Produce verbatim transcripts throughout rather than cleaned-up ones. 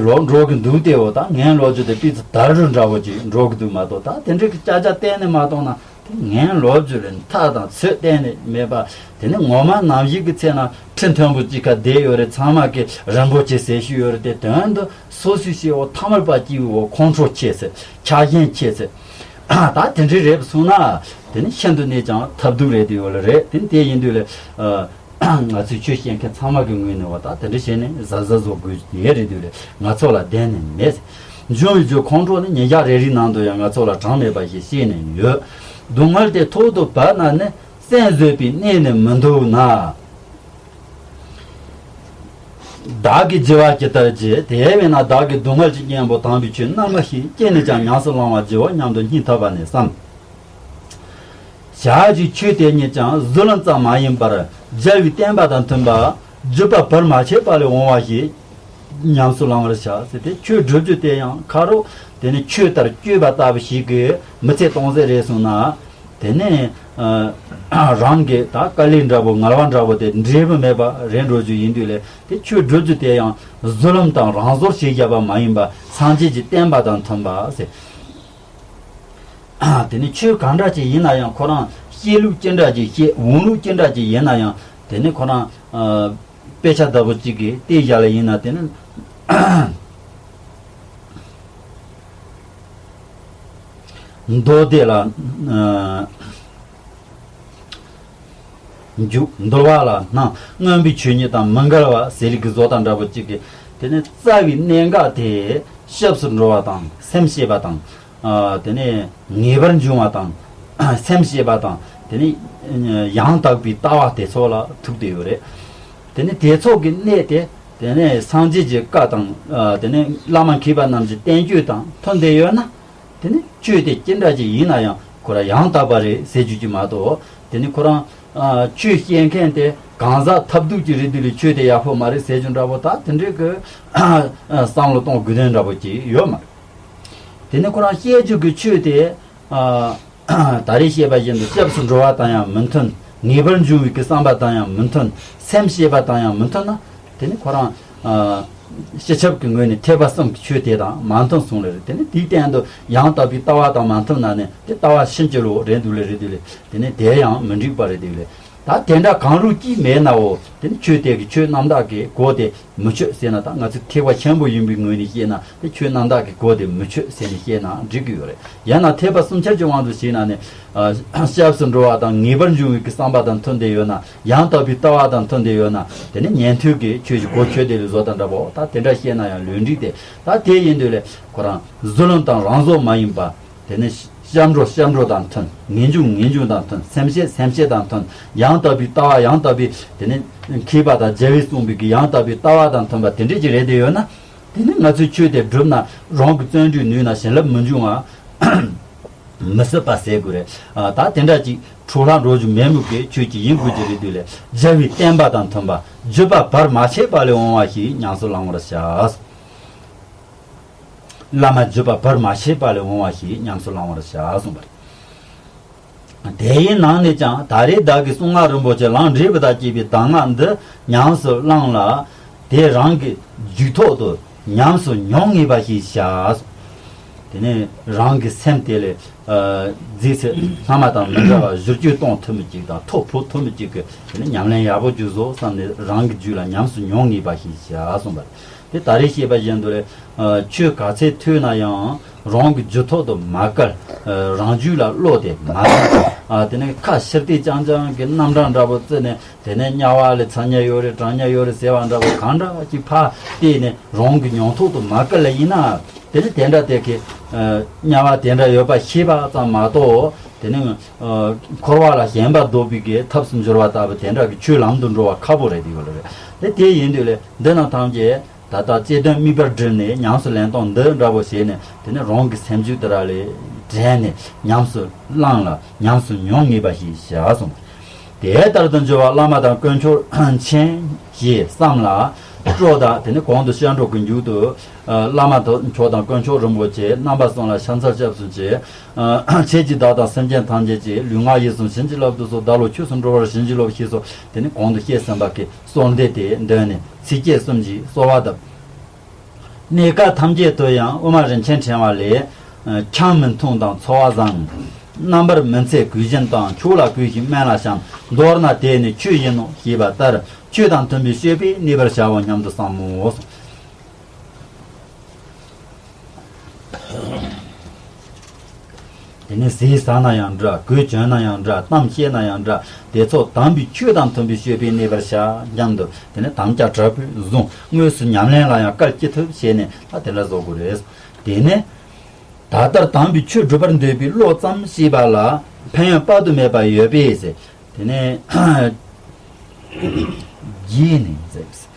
ལོག་འགྲོ་གི་འདུག་སྟེ། འོ་ད་ངན་ལོག་རྒྱུ་དེ་སྤུས་ཚད་དལ་རུ་འདྲ་བོ་ཅིག་འགྲོ་གི་འདུག་མ་གཏོགས། ད་དེ་འདྲའི་གི་ཅག་ཅག་གཏན་ནས་མ་གཏོང་ན། དེ་ངན་ལོག་རྒྱུ་ལས་མཐའ་དང་ཚོད་གཏན་ནས་མེད་པ། དེ་ནི་ངོ་མ་ནམ་ཞིག་གི་ཚེ་ན་ཁྲི་མཐོན་པོ་གཅིག་ཁ་བསྡད་ཡོད་རེད། ཚང་མ་གི་རིན་པོ་ཆེ་ཟེར་ཤུལ་ཡོད་རེད་དེ། དོན་དུ་སོ་སོའི་སྐྱེ་བོ་ཐ་མལ་པ་སྐྱེ་བོའི་ཁོང་ཁྲོ་སྐྱེས་ཚེ། ཆགས་ཞེན་སྐྱེས་ཚེ། ད་དེ་འདྲའི་རེད་སོང་ན། དེ་ནི་ཤིན་ཏུ་ནས་ཀྱང་ཐབས་སྡུག་རེད་དེ་ཡོད་ལ་རེད། དེ་ནི་དེ་ཡིན་དུས་ལས། ང་ཚོས་ཆོས་བཤད་མཁན་ཚང་མ་གི་ངོས་ནས་བ་ད་དེ་འདྲ་བྱས་ནས་གཟབ་གཟབ་བཟོ་དགོས་ཡས་རེད་དུས་ལས་ང་ཚོ་ལ་བདེན་ནས་མེད། འབྱུང་བའི་རྒྱུ་ཁོང་ཁྲོ་ནི་ཉིན་ཞག་རེ་རེའི་ནང་དུ་ཡང་ང་ཚོ་ལ་གྲངས་མེད་པ་ཞིག་སྐྱེས་ནས་ཡོད། སྡུག་བསྔལ་དེ་ཐོག་ཏུ་བབས་ན་ནི་སེམས་བཟོད་པའི་གནས་ནས་མི་འདུག་ན། བདག་གིས་བགྱི་བ་ཇི་ལྟར་བགྱི། དེ་བས་ན་བདག་གིས་སྡུག་བསྔལ་གྱི་གཉེན་པོ་དམ་པའི་ཆོས་རྣམ་པ་བཞི་ཀུན་ནས་ཀྱང་ཉམས་སུ་བླང་བར་བགྱིའོ་སྙམ་དུ་སྙིང་ཐག་པ་ནས་བསམ། ཞག་གཅིག་ཆོས་དེ་ཉིད་ཀྱང་གཟུ་ལུམ་ཙམ་མ་ཡིན་པར་རྒྱལ་བའི་བསྟན་པ་དང་མཐུན་པ། བརྒྱུད་པ་བར་མ་ཆད་པ་ལས་འོང་བ་ཞིག་ཉམས་སུ་བླང་བར་བྱ་ཟེར་ཏེ། ཆོས་སྒྲུབ་རྒྱུ་དེ་ཡང་ཁ་རོག་དེ་ནི་ཆོས་ལྟར་སྤྱོད་པ་ལྟ་བུ་ཞིག་གིས་མི་ཚེ་སྟོང་ཟད་རེད་སོང་ན། དེ་ནི་རང་གི་ད་དཀའ་ལས་འདྲ་པོ་ངལ་བ་འདྲ་པོ་དེ་འབྲས་བུ་མེད་པ་རེད་འགྲོ་རྒྱུ་ཡིན་དུས་ལས། དེ་ཆོས་སྒྲུབ་རྒྱུ་དེ་ཡང་གཟུ་ལུམ་དང་རང་བཟོར་བྱས་བཞག་པ་མ་ཡིན་པ། སངས་རྒྱས་ཀྱི་བསྟན་པ་དང་མཐུན་པ་ཟེར། དེ་ནི་ཆོས་གང་འདྲ་ཅིག་ཡིན་ན་ཡང་ཁོ་རང་བཤད་ལུགས་ཅི་འདྲ་ཅིག་བཤད། འོང་ལུགས་ཅི་འདྲ་ཅིག་ཡིན་ན་ཡང་། དེ་ནི་ཁོ་རང་དཔེ་ཆ་ལྟ་བུ་ཅིག་གིས་བལྟས་བཞག་ལ་ཡིན་ན། དེ་ནི་མདོ་སྡེ་ལ་འཇུག་འདུལ་བ་ལ་སྣང་། མངོན་པའི་ཆོས་ཉིད་དང་མི་འགལ་བ་ཟེར་ལུགས་ཀྱི་བཟོ་ལྟ་འདྲ་པོ་ཅིག་གིས། དེ་ནི་རྩ་བའི་གནད་འགག་དེ་སྐྱབས་སུ་འགྲོ་བ་དང་སེམས་བསྐྱེད་པ་དང་། དེ་ནས་ངེས་པར་འབྱུང་བ་དང་། སེམས་བསྐྱེད་པ་དང་། དེ་ནས་ཡང་དག་པའི་ལྟ་བ་དེ་ཚོ་ལ་ཐུག་བསྡད་ཡོད་རེད། དེ་ནས་དེ་ཚོ་གི་གནད་དེ། དེ་ནས་སངས་རྒྱས་ཀྱི་བཀའ་དང་། དེ་ནས་བླ་མ་མཁས་པ་རྣམས་ཀྱི་བསྟན་བཅོས་དང་མཐུན་བསྡད་ཡོད་ན། དེ་ནས་ཆོས་དེ་ཅི་འདྲ་ཅིག་ཡིན་ན་ཡང་ཁོ་རང་ཡང་དག་པ་རེད་ཟེར་རྒྱུ་ཅིག་མ་གཏོགས། དེ་ནས་ཁོ་རང་ཆོས་བཤད་མཁན་དེ་གང་ཟག་ཐབས་སྡུག་ཅིག་རེད་དུས་ལས་ཆོས་དེ་ཡག་པོ་མ་རེད་ཟེར་རྒྱུ་འདྲ་པོ། ད་དེ་འདྲའི་གི་བསམ་བློ་གཏོང་དགོས་དོན་འདྲ་པོ་ཅིག་ཡོད་མ་རེད། དེ་ནས་ཁོ་རང་བཤད་རྒྱུ་གི་ཆོས་དེ། ཨ། ད་རེས་བཤད་པ་བཞིན་དུ་སྐྱབས་སུ་འགྲོ་བ་དང་ཡང་མི་མཐུན། ངེས་པར་འབྱུང་བའི་གི་བསམ་པ་དང་ཡང་མི་མཐུན། སེམས་བསྐྱེད་པ་དང་ཡང་མི་མཐུན་ན། དེ་ནི་ཁོ་རང་། ཨ། སྤྱི་ཁྱབ་ཀྱི་ངོས་ནས་ཐེག་པ་གསུམ་གྱི་ཆོས་དེ་དང་མ་མཐུན་སོང་ལེ་རེད། དེ་ནི་དེའི་སྟེང་དུ་ཡང་དག་པའི་ལྟ་བ་དང་མ་མཐུན་ན་ནི། དེ་ལྟ་བ་ཕྱིན་ཅི་ལོག་རེད་འདུག་ལེ་རེད་འདུག་ལེ། དེ་ནི་དེ་ཡང་མི་འགྲིག་པ་རེད་འདུག་ལེ། ད་དེ་འདྲ་གང་རུང་གིས་མེད་ནའོ། དེ་ནི་ཆོས་དེ་གི་ཆོས་རྣམ་དག་གི་གོ་དེ་མི་ཆོད་ཟེར་ན། ད་ང་ཚོས་ཐེག་པ་ཆེན་པོ་ཡིན་པའི་ངོས་ནས་བཤད་ན། དེ་ཆོས་རྣམ་དག་གི་གོ་དེ་མི་ཆོད་ཟེར་ནས་བཤད་ན་འགྲིག་གི་ཡོད་རེད། ཡང་ན་ཐེག་པ་གསུམ་ཆར་གྱི་དབང་དུ་བྱས་ན་ནི། ཨ། སྐྱབས་སུ་འགྲོ་བ་དང་ངེས་པར་འབྱུང་བའི་གི་བསམ་པ་དང་མཐུན་བསྡད་ཡོད་ན། ཡང་དག་པའི་ལྟ་བ་དང་མཐུན་བསྡད་ཡོད་ན། དེ་ནི་ཉན་ཐོས་ཀྱི་ཆོས་ཀྱི་གོ་ཆོད་དེ་ལས་བཟོ་དང་འདྲ་པོ། ད་དེ་འདྲ་བཤད་ན་ཡང་ལུས་འགྲིག་སྟེ། ད་དེ་ཡིན་དུས་ལས་ཁོ་རང་གཟུ་ལུམ་དང་རང་བཟོ་མ་ཡིན་པ། དེ་ནས་སྐྱབས་འགྲོ་སྐྱབས་འགྲོ་དང་མཐུན། ངེས་འབྱུང་ངེས་འབྱུང་དང་མཐུན། སེམས་བསྐྱེད་སེམས་བསྐྱེད་དང་མཐུན། ཡང་དག་པའི་ལྟ་བ་ཡང་དག་པའི། དེ་ནས་མཁས་པ་དང་རྒྱལ་བས་གསུངས་པའི་གི་ཡང་དག་པའི་ལྟ་བ་དང་མཐུན་པ་དེ་འདྲས་ཅིག་རེད་དེ་ཡོད་ན། དེ་ནས་ང་ཚོས་ཆོས་དེ་བསྒྲུབས་ན་རང་གི་བརྩོན་འགྲུས་ནུས་ན་བྱིན་རླབས་མི་འབྱུང་བ་མི་སྲིད་པ་ཟེར་དགོས་རེད། ཨ། ད་དེ་འདྲ་ཅིག་འཕྲོ་བརླག་འགྲོ་རྒྱུ་མེད་མུས་ཀྱི་ཆོས་ཅིག་ཡིན་དགོས་ཀྱི་རེད་དུས་ལས། རྒྱལ་བའི་བསྟན་པ་དང་མཐུན་པ། བརྒྱུད་པ་བར་མ་ཆད་པ་ལས་འོང་བ་ཞིག་ཉམས་སུ་བླང་བར་བྱ། བླ་མ་བརྒྱུད་པ་བར་མ་ཆད་པ་ལས་འོང་བ་ཞིག་ཉམས་སུ་བླང་བར་བྱ་གསུངས་པ་རེད། དེའི་ནང་ནས་ཀྱང་ད་རེས་བདག་གིས་གསུང་ངག་རིན་པོ་ཆེ་ལམ་འབྲས་བུ་དང་བཅས་པའི་གདམས་ངག་འདི་ཉམས་སུ་བླངས་ལ། དེ་རང་གི་རྒྱུད་ཐོག་ཏུ་ཉམས་སུ་མྱོང་ངེས་པ་ཞིག་བྱ། དེ་ནས་རང་གི་སེམས་དེ་ལས། ཨ། རྫས་ཚེ་སྔ་མ་དང་མི་འདྲ་བར་བསྒྱུར་བཅོས་གཏོང་ཐུབ་མི་གཅིག་དང་ཐོ་ཕོག་ཐུབ་མི་གཅིག་གི་དེ་ནས་ཉམས་ལེན་ཡག་པོ་ཅིག་བཟོ་བསམ་ནས་རང་གི་རྒྱུད་ལ་ཉམས་སུ་མྱོང་ངེས་པ་ཞིག་བྱ་གསུངས་པ་རེད། དེ་ད་རེས་བཤད་པ་བཞིན་དུ་ལས། ཨ། ཆོས་ག་ཚད་ཐོས་ན་ཡང་རང་གི་རྒྱུད་ཐོག་ཏུ་མ་བཀལ། ཨ། རང་རྒྱུད་ལ་བློ་དེ་མ་བཏང་། ཨ། དེ་ནས་ཁ་ཕྱིར་བལྟས་རྐྱང་རྐྱང་གི་རྣམ་གྲངས་འདྲ་པོ་བརྩིས་ནས། དེ་ནས་དམྱལ་བ་ལ་འཚང་ཉེན་ཡོད་རེད། གྲང་ཉེན་ཡོད་རེད་ཟེར་བ་འདྲ་པོ་གང་འདྲ་ཅིག་ཕར་བལྟས་ནས་རང་གི་མྱོང་ཐོག་ཏུ་མ་བཀལ་ལ་ཡིན་ན། དེ་ནི་དེ་འདྲ་དེ་གི། ཨ། དམྱལ་བ་དེ་འདྲ་ཡོད་པ་ཤེས་པ་ཙམ་མ་གཏོགས། དེ་ནི། ཨ། འཁོར་བ་ལ་ཞེན་པ་བཟློག་པའི་གི་ཐབས་སུ་འགྱུར་བ་ལྟ་བུ་དེ་འདྲ་གི་ཆོས་ལམ་དུ་འགྲོ་བ་ཁག་པོ་རེད་དེ་ཡོད་རེད། དེ་དེ་ཡིན་དུས་ལས་འདི་རྣམས་ཐམས་ཅད་ད་ལྟ་བཅས་དོན་དམིགས་པར་བསྒྲིལ་ནས་ཉམས་སུ་ལེན་སྟངས་འདི་འདྲ་པོ་བྱས་ནས། དེ་ནི་རང་གི་སེམས་རྒྱུད་དེ་ར་ལས་དྲན་ནས་ཉམས་སུ་བླངས་ལ་ཉམས་སུ་མྱོང་ངེས་པ་ཞིག་བྱ་གསུངས། དེ་ལྟར་དུ་འགྱུར་བ་བླ་མ་དང་དཀོན་མཆོག་མཁྱེན་ཞེས་བསམ་ལ། སྤྲོ་ད། དེ་ནི་གོང་དུ་བཤད་འགྲོ་གི་མཇུག་ཏུ། ཨ། བླ་མ་དང་མཆོག་དང་དཀོན་མཆོག་རིན་པོ་ཆེ་རྣམ་པ་གསུམ་ལ་ཕྱག་འཚལ་སྐྱབས་སུ་མཆི། ཨ། ཁྱེད་ཀྱིས་བདག་དང་སེམས་ཅན་ཐམས་ཅད་ཀྱི་ལུས་ངག་ཡིད་གསུམ་བྱིན་གྱིས་བརླབ་ཏུ་གསོལ། བདག་བློ་ཆོས་སུ་འགྲོ་བར་བྱིན་གྱིས་རློབས་ཞེས་སོགས། དེ་ནི་གོང་དུ་བཤད་ཟིན་པ་གི་གསོལ་འདེབས་དེ་འདོན་ནས་ཚིགས་བཅད་གསུམ་གྱིས་གསོལ་བ་བཏབ། གནས་སྐབས་ཐམས་ཅད་དུ་ཡང་དབུ་མ་རིན་ཆེན་ཕྲེང་བ་ལས། ཆང་མི་འཐུང་དང་ཚོ་བ་བཟང་། རྣམ་པར་མི་འཚེ་གོས་གཞན་དང་། ཆོས་ལ་གུས་ཤིང་དམན་ལ་བྱམས། མདོར་ན་དེ་ནི་ཆོས་ཡིན་ནོ་ཞེས་པ་ལྟར། ཆོས་དང་མཐུན་པའི་སྤྱོད་པས་གནས་པར་བྱའོ་སྙམ་དུ་བསམ་མོ། དེ་ནས་ཟས་ཟ་ན་ཡང་འདྲ། གོས་གྱོན་ན་ཡང་འདྲ། གཏམ་བཤད་ན་ཡང་འདྲ། དེ་ཚོ་དམ་པའི་ཆོས་དང་མཐུན་པའི་སྤྱོད་པས་གནས་པར་བྱ་སྙམ་དུ། དེ་ནས་དམ་བཅའ་དྲག་པོས་བཟུང་། དངོས་སུ་ཉམས་ལེན་ལ་ཡང་སྐུལ་ཅི་ཐུབ་བྱས་ནས་ད་དེ་འདྲ་བཟོ་དགོས་རེད། དེ་ནས་ད་ལྟར་དམ་པའི་ཆོས་སྒྲུབ་པར་འདོད་པའི་བློ་ཙམ་ཞིག་པ་ལ་ཕན་ཡོན་དཔག་ཏུ་མེད་པ་ཡོད་པས་ཟེར། དེ་ནས་རྗེས་ནས་ཟེར།